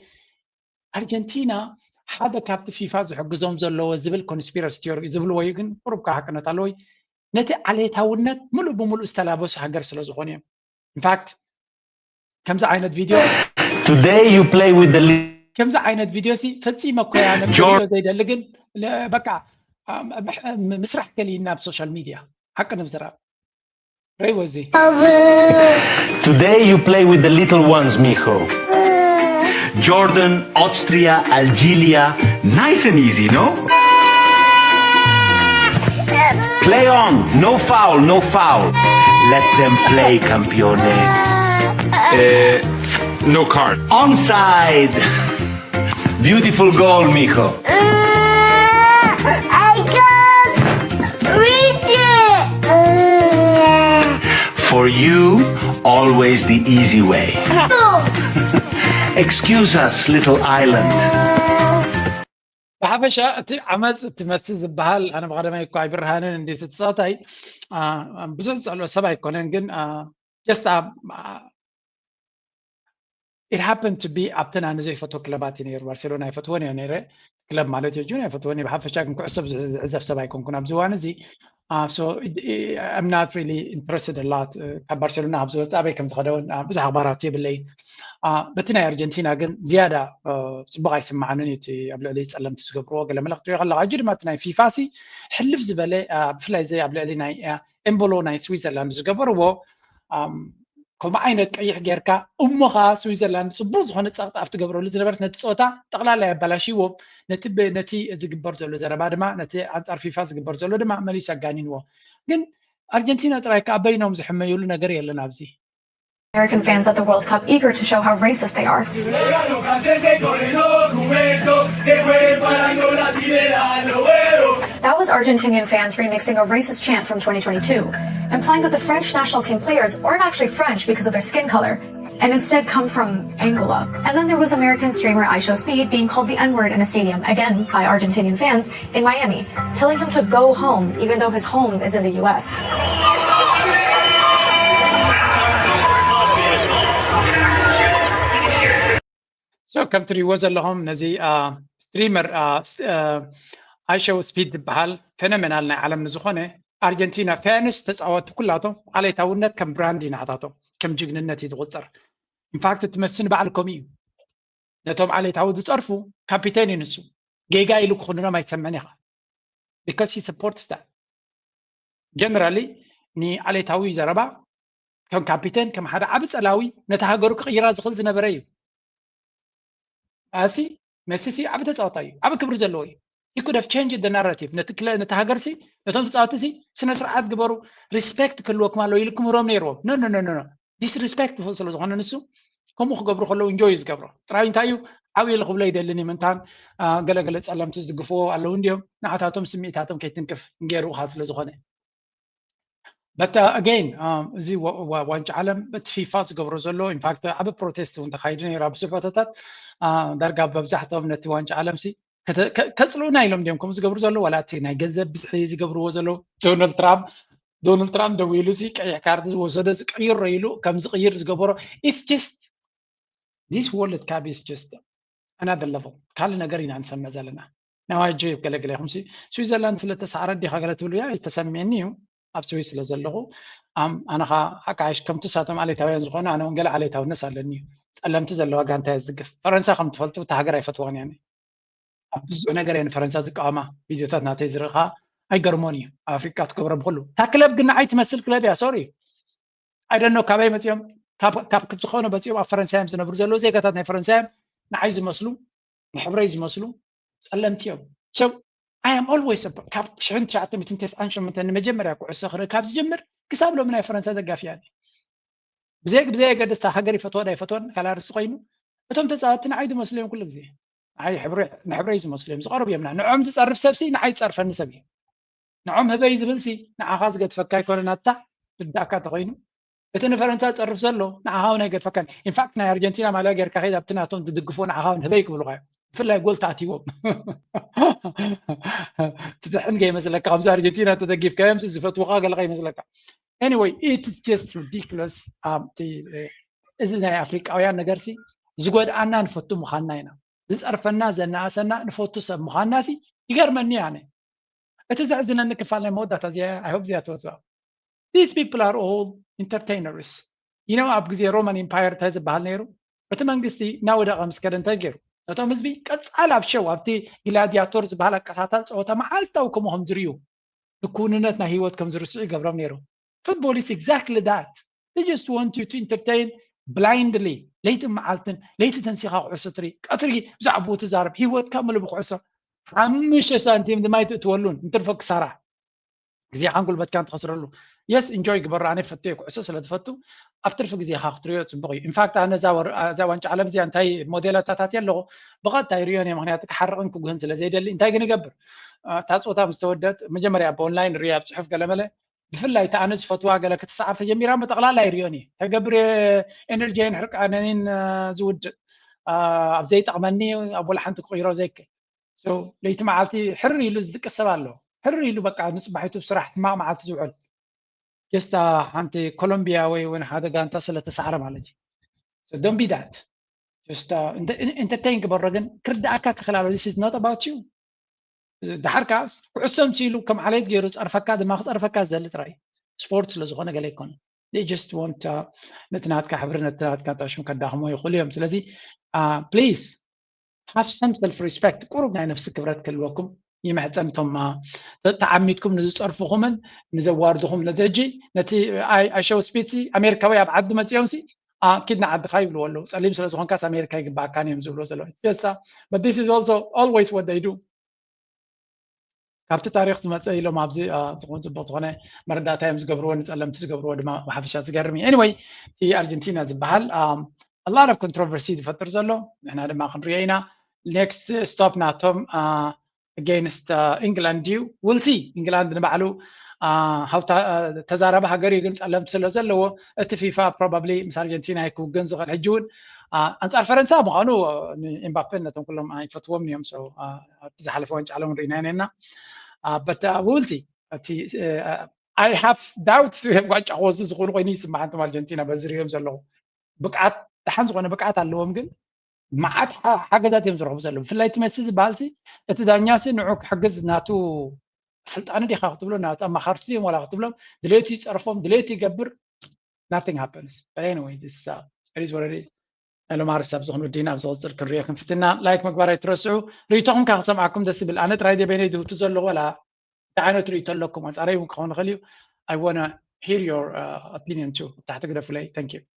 ኣርጀንቲና ሓደ ካብቲ ፊፋ ዝሕግዞም ዘለዎ ዝብል ኮንስፒረሲ ቲዮሪ ዝብልዎ እዩ፣ ግን ቁሩብ ከዓ ሓቅነት ኣለዎ። ነቲ ዓሌታውነት ምሉእ ብምሉእ ዝተላበሱ ሃገር ስለ ዝኾኑ እዮም። ኢንፋክት ከምዚ ዓይነት ቪድዮ Today you play with the li- ከምዚ ዓይነት ቪድዮ ሲ ፈጺመ እኮ እያ ነብሰዮ ዘይደሊ፣ ግን ለ- በቃ አ፣ ም- ምስራሕ ከሊና ኣብ ሶሻል ሚድያ ሓቂ ንምዝራብ ረይ ወዚ Today you play with the little ones, mijo. Jordan, Austria, Algeria. Nice and easy, no? Play on. No foul, no foul. Let them play, campione. Uh, no card. Onside. Beautiful goal, mijo. I can't reach it. For you, always the easy way. Excuse us, little island. ብሓፈሻ እቲ ዓመፅ እቲ መሲ ዝበሃል ኣነ ብቀደማይ እኳ ኣይብርሃንን እንዴት ተፃዋታይ ብዙሕ ዝፀልኦ ሰብ ኣይኮነን፣ ግን just it happened to be ኣብተን ኣነ ዘይፈትዎ ክለባት እዩ ነይሩ። ባርሴሎና ኣይፈትዎን እየ ነይረ፣ ክለብ ማለት እዩ ጁን ኣይፈትዎን እየ። ብሓፈሻ ግን ኩዕሶ ብዙሕ ዝዕዘብ ሰብ ኣይኮንኩን ኣብዚ እዋን እዚ። I'm not really interested a lot። ካብ ባርሴሎና ካብ ዝወፅእ ኣበይ ከም ዝኸደውን ብዙሕ ኣኽባራት የብለይ። በቲ ናይ ኣርጀንቲና ግን ዝያዳ ፅቡቕ ኣይስማዓንን እዩ እቲ ኣብ ልዕሊ ፀለምቲ ዝገብርዎ ገለ መልእኽቲ ሪኦ ከለካ። ሕጂ ድማ እቲ ናይ ፊፋ ሲ ሕልፍ ዝበለ ብፍላይ ዘይ ኣብ ልዕሊ ናይ ኤምቦሎ ናይ ስዊዘርላንድ ዝገበርዎ ከምኡ ዓይነት ቀይሕ ጌርካ እሞ ከዓ ስዊዘርላንድ ፅቡቅ ዝኮነ ፀቅጣ ኣብ ትገብረሉ ዝነበረት ነቲ ፀወታ ጠቅላላ የባላሽዎም። ነቲ ነቲ ዝግበር ዘሎ ዘረባ ድማ ነቲ ኣንፃር ፊፋ ዝግበር ዘሎ ድማ መሊሱ ኣጋኒንዎ። ግን ኣርጀንቲና ጥራይ ከዓ በይኖም ዝሕመዩሉ ነገር የለን ኣብዚ። American fans at the World Cup eager to show how racist they are. That was Argentinian fans remixing a racist chant from twenty twenty-two, implying that the French national team players aren't actually French because of their skin color, and instead come from Angola. And then there was American streamer IShowSpeed being called the N word in a stadium, again by Argentinian fans, in Miami, telling him to go home, even though his home is in the U S. So ከም ትሪእዎ ዘለኹም ነዚ ስትሪመር ኣይሾው ስፒድ ዝበሃል ፌኖሜናል ናይ ዓለም ንዝኾነ ኣርጀንቲና ፋንስ ተፃወትቲ ኩላቶም ዓሌታውነት ከም ብራንድ እዩ ናታቶም፣ ከም ጅግንነት እዩ ዝቁፀር። ኢንፋክት እቲ መሲ ንባዕሉ ከምኡ እዩ። ነቶም ዓሌታዊ ዝፀርፉ ካፒቴን እዩ ንሱ። ጌጋ ኢሉ ክኹንኖም ኣይትሰምዕን ኢኻ። Because he supports that. Generally ንዓሌታዊ ዘረባ ከም ካፒቴን ከም ሓደ ዓቢ ጸላዊ ነቲ ሃገሩ ክቕይራ ዝኽእል ዝነበረ እዩ። ኣሲ መሲሲ ዓቢ ተጻዋታይ እዩ፣ ዓቢ ክብሪ ዘለዎ እዩ። He could have changed the narrative። ነቲ ክለ ነቲ ሃገር ሲ ነቶም ተጻወቲ ሲ ስነ ስርዓት ግበሩ፣ ሪስፔክት ክህልወኩም ኣለዎ ኢሉ ክምህሮም ነይርዎም። No no no no no። ዲስሪስፔክትፉል ስለ ዝኾነ ንሱ ከምኡ ክገብሩ ከለዉ ኢንጆይ እዩ ዝገብሮ። ጥራይ እንታይ እዩ ዓብዪ ኢሉ ክብሎ ይደልን እዩ። ምንታን ገለገለ ጸለምቲ ዝድግፍዎ ኣለዉ እንዲዮም፣ ንዓታቶም ስምዒታቶም ከይትንክፍ ገይሩኻ ስለ ዝኾነ። But again እዚ ዋንጫ ዓለም እቲ ፊፋ ዝገብሮ ዘሎ ኢንፋክት ዓቢ ፕሮቴስት እውን ተካይዱ ነይሩ ኣብ ብዙሕ ቦታታት። ዳርጋ መብዛሕትኦም ነቲ ዋንጫ ዓለም ሲ ከጽልኡና ኢሎም ድዮም ከምኡ ዝገብሩ ዘለዉ? ዋላ እቲ ናይ ገንዘብ ብዝሒ ዝገብርዎ ዘለዉ? ዶናልድ ትራምፕ ዶናልድ ትራምፕ ደው ኢሉ ሲ ቀይሕ ካርድ ዝወሰደ ዝቀይሮ ኢሉ ከም ዝቅይር ዝገበሮ it's just this World Cup is just another level። ካልእ ነገር ኢና ንሰምዕ ዘለና። ናይ ሕጂ ገለገለ ኢኹም ሲ ስዊዘርላንድ ስለ ተሳዕረት ዲኻ ገለ ትብሉ? ያ ተሰሚዕኒ እዩ ኣብ ስዊስ ስለ ዘለኹ። ኣነ ኸዓ ሓቃይሽ ከምቲ ሳቶም ዓሌታውያን ዝኾኑ ኣነ እውን ገለ ዓሌታውነት ኣለኒ እዩ። ጸለምቲ ዘለዋ ጋንታ እየ ዝድግፍ። ፈረንሳ ከም ትፈልጡ እታ ሃገር ኣይፈትዋን እየ። ኣብ ብዙሕ ነገር እየ ንፈረንሳ ዝቃወማ። ቪድዮታት ናተይ ዝርኢ ኸዓ ኣይገርሞን እዩ። ኣብ ኣፍሪቃ ትገብሮ ብኩሉ። እታ ክለብ ግን ንዓይ ትመስል ክለብ እያ። ሶሪ I don't know ካበይ መፂኦም፣ ካብ ዝኾነ መፂኦም ኣብ ፈረንሳ እዮም ዝነብሩ ዘለዉ ዜጋታት ናይ ፈረንሳ እዮም። ንዓይ ዝመስሉ ንሕብረይ ዝመስሉ ጸለምቲ እዮም። So I am always ካብ ሽሕን ትሽዓተ ሚእትን ተስዓን ሸሞንተን ንመጀመርያ ኩዕሶ ክርኢ ካብ ዝጅምር ክሳብ ሎሚ ናይ ፈረንሳ ደጋፊ እየ። ብዘይ ብዘይ ኣገደስታ ሃገር ይፈትዎ ዳ ይፈትወን ካላርስ ኮይኑ እቶም ተጻወትቲ ንዓይ ዝመስሉ እዮም ኩሉ ግዜ። ንዓይ ንሕብረይ ዝመስሉ እዮም ዝቐርቡ እዮም። ንዕኦም ዝጸርፍ ሰብሲ ንዓይ ዝጸርፈኒ ሰብ እዩ። ንዖም ህበይ ዝብል ሲ ንዓኻ ዝገድፈካ ኣይኮነ ናታ ዝርዳእካ ተኾይኑ እቲ ንፈረንሳ ዝጸርፍ ዘሎ ንዓኻ እውን ኣይገድፈካን። ኢንፋክት ናይ ኣርጀንቲና ማልያ ጌርካ ከይድ ኣብቲ ናቶም ትድግፎ ንዓኻ እውን ህበይ ክብሉኻ እዮም። ብፍላይ ጎል ተኣትዎም ትድሕን ከይመስለካ ከምዚ ኣርጀንቲና ተደጊፍካዮም ዝፈትውኻ ገለ ከይመስለካ። Anyway, it is just ridiculous. እዚ ናይ ኣፍሪቃውያን ነገር ሲ ዝጎድኣና ንፈቱ ምዃንና ኢና፣ ዝፀርፈና ዘናእሰና ንፈቱ ሰብ ምዃንና ሲ ይገርመኒ ኣነ። እቲ ዘሕዝነኒ ክፋል ናይ መወዳእታ እዚኣ፣ I hope እዚኣ ትወፅኣ። These people are all entertainers. You know ኣብ ግዜ Roman Empire እንታይ ዝበሃል ነይሩ? እቲ መንግስቲ እናወደቐ ምስ ከደ እንታይ ገይሩ? ነቶም ህዝቢ ቀፃል ኣብ ሸው ኣብቲ ግላዲያቶር ዝበሃል ኣቀታታል ፀወታ መዓልታዊ ከምኡ ከም ዝርእዩ ንክውንነት ናይ ህይወት ከም ዝርስዑ ይገብሮም ነይሩ። Football is exactly that. They just want you to entertain blindly. ለይቲ መዓልትን ለይቲ ተንሲኻ ኩዕሶ ትርኢ፣ ቀትሪ ብዛዕባኡ ትዛረብ፣ ህይወትካ ምሉእ ብኩዕሶ። ሓሙሽተ ሳንቲም ድማ ኣይትእትወሉን፣ እንትርፎ ክሳራ። ግዜኻን ጉልበትካን ትኸስረሉ። Yes, enjoy ግበሮ፣ ኣነ ፈትዮ ኩዕሶ ስለ ትፈቱ ኣብ ትርፊ ግዜኻ ክትሪኦ ፅቡቕ እዩ። In fact ኣነ እዛ ወር- እዛ ዋንጫ ዓለም እዚኣ እንታይ ሞዴላታት ኣለኹ ብቐጥታ ይሪኦን እየ፣ ምክንያቱ ክሓርቕን ክጉህን ስለ ዘይደሊ። እንታይ ግን ይገብር፣ እታ ፀወታ ምስ ተወደት መጀመርያ ብኦንላይን ሪኦ ኣብ ፅሑፍ ገለመለ፣ ብፍላይ እታ ኣነ ዝፈትዋ ገለ ክትሰዓር ተጀሚራ ብጠቕላላ ይሪኦን እየ። ተገብር ኤነርጂን ሕርቃነኒን ዝውድእ፣ ኣብ ዘይጠቕመኒ ኣብ ወላ ሓንቲ ክቕይሮ ዘይክእል። ለይቲ መዓልቲ ሕር ኢሉ ዝድቅስ ሰብ ኣሎ። ሕር ኢሉ በቃ ንፅባሒቱ ስራሕ ሕማቕ መዓልቲ ዝውዕል፣ ጀስታ ሓንቲ ኮሎምቢያ ወይ እውን ሓደ ጋንታ ስለተሳዕረ ማለት እዩ። Don't be that. Just entertain ግበሮ፣ ግን ክርዳእካ ክኽእል ኣለዎ። This is not about you. ድሓር ከዓስ ኩዕሶ ምስ ኢሉ ከም ዓሌት ገይሩ ጸርፈካ ድማ ክጸርፈካ ዝደሊ ጥራይ እዩ። ስፖርት ስለ ዝኾነ ገለ ኣይኮነን። They just want ነቲ ናትካ ሕብሪ፣ ነቲ ናትካ ሽም ከዳኽሞ ይኽእሉ እዮም። ስለዚ please have some self respect፣ ቁሩብ ናይ ነፍሲ ክብረት ክህልወኩም ይምሕጸን። እቶም ተዓሚትኩም ንዝጸርፍኹምን ንዘዋርድኹም፣ ነዚ ሕጂ ነቲ ኣይ ሸው ስፒድ ሲ ኣሜሪካዊ ኣብ ዓዲ መጺኦም ሲ ኪድና ዓድኻ ይብልዎ ኣለዉ። ጸሊም ስለ ዝኾንካስ ኣሜሪካ ይግባኣካን እዮም ዝብልዎ ዘለዉ። But this is also always what they do. ካብቲ ታሪክ ዝመፀ ኢሎም ኣብዚ ዝኾን ፅቡቅ ዝኾነ መረዳእታ እዮም ዝገብርዎ፣ ንፀለምቲ ዝገብርዎ ድማ ብሓፈሻ ዝገርም እዩ። Anyway እቲ ኣርጀንቲና ዝበሃል a lot of controversy ዝፈጥር ዘሎ ንሕና ድማ ክንሪኦ ኢና። Next stop ናቶም against England ድዩ? We'll see። ኢንግላንድ ንባዕሉ ሃውታ ተዛራቢ ሃገር እዩ፣ ግን ፀለምቲ ስለ ዘለዎ እቲ ፊፋ probably ምስ ኣርጀንቲና ክውግን ዝኽእል። ሕጂ እውን ኣንፃር ፈረንሳ ምዃኑ ንኤምባፔን ነቶም ኩሎም ኣይፈትዎም እዮም። ኣብቲ ዝሓለፈ ዋንጫ ዓለም ርኢና ነና። But we'll see። I have doubts ዋንጫ ክወስዱ ዝኽእሉ ኮይኑ ይስማዕ። ኣንቶም ኣርጀንቲና በዚ ሪኦም ዘለኹ ብቅዓት፣ ደሓን ዝኾነ ብቅዓት ኣለዎም፣ ግን መዓት ሓገዛት እዮም ዝረኽቡ ዘለዉ። ብፍላይ እቲ መሲ ዝበሃል ሲ እቲ ዳኛ ሲ ንዑ ክሕግዝ ናቱ ስልጣኑ ዲኻ ክትብሎ፣ ናቱ ኣማኻርቲ እዮም ዋላ ክትብሎም፣ ድሌቱ ይፀርፎም፣ ድሌቱ ይገብር። Nothing happens. But anyway, this is what it is. ናይ ሎም ኣርስ ኣብዚ ክንውዲና ኣብ ዝቕፅል ክንሪኦ ክንፍትና። ላይክ ምግባር ኣይትረስዑ። ርእይቶኹም ከ ክሰምዓኩም ደስ ይብል። ኣነ ጥራይ ድየ በይነይ ድውቱ ዘለኹ ዋላ እንታይ ዓይነት ርእይቶ ኣለኩም? ኣንፃረይ እውን ክኸውን ይኽእል እዩ። I wanna hear your opinion too። ታሕቲ ግደፉለይ። Thank you።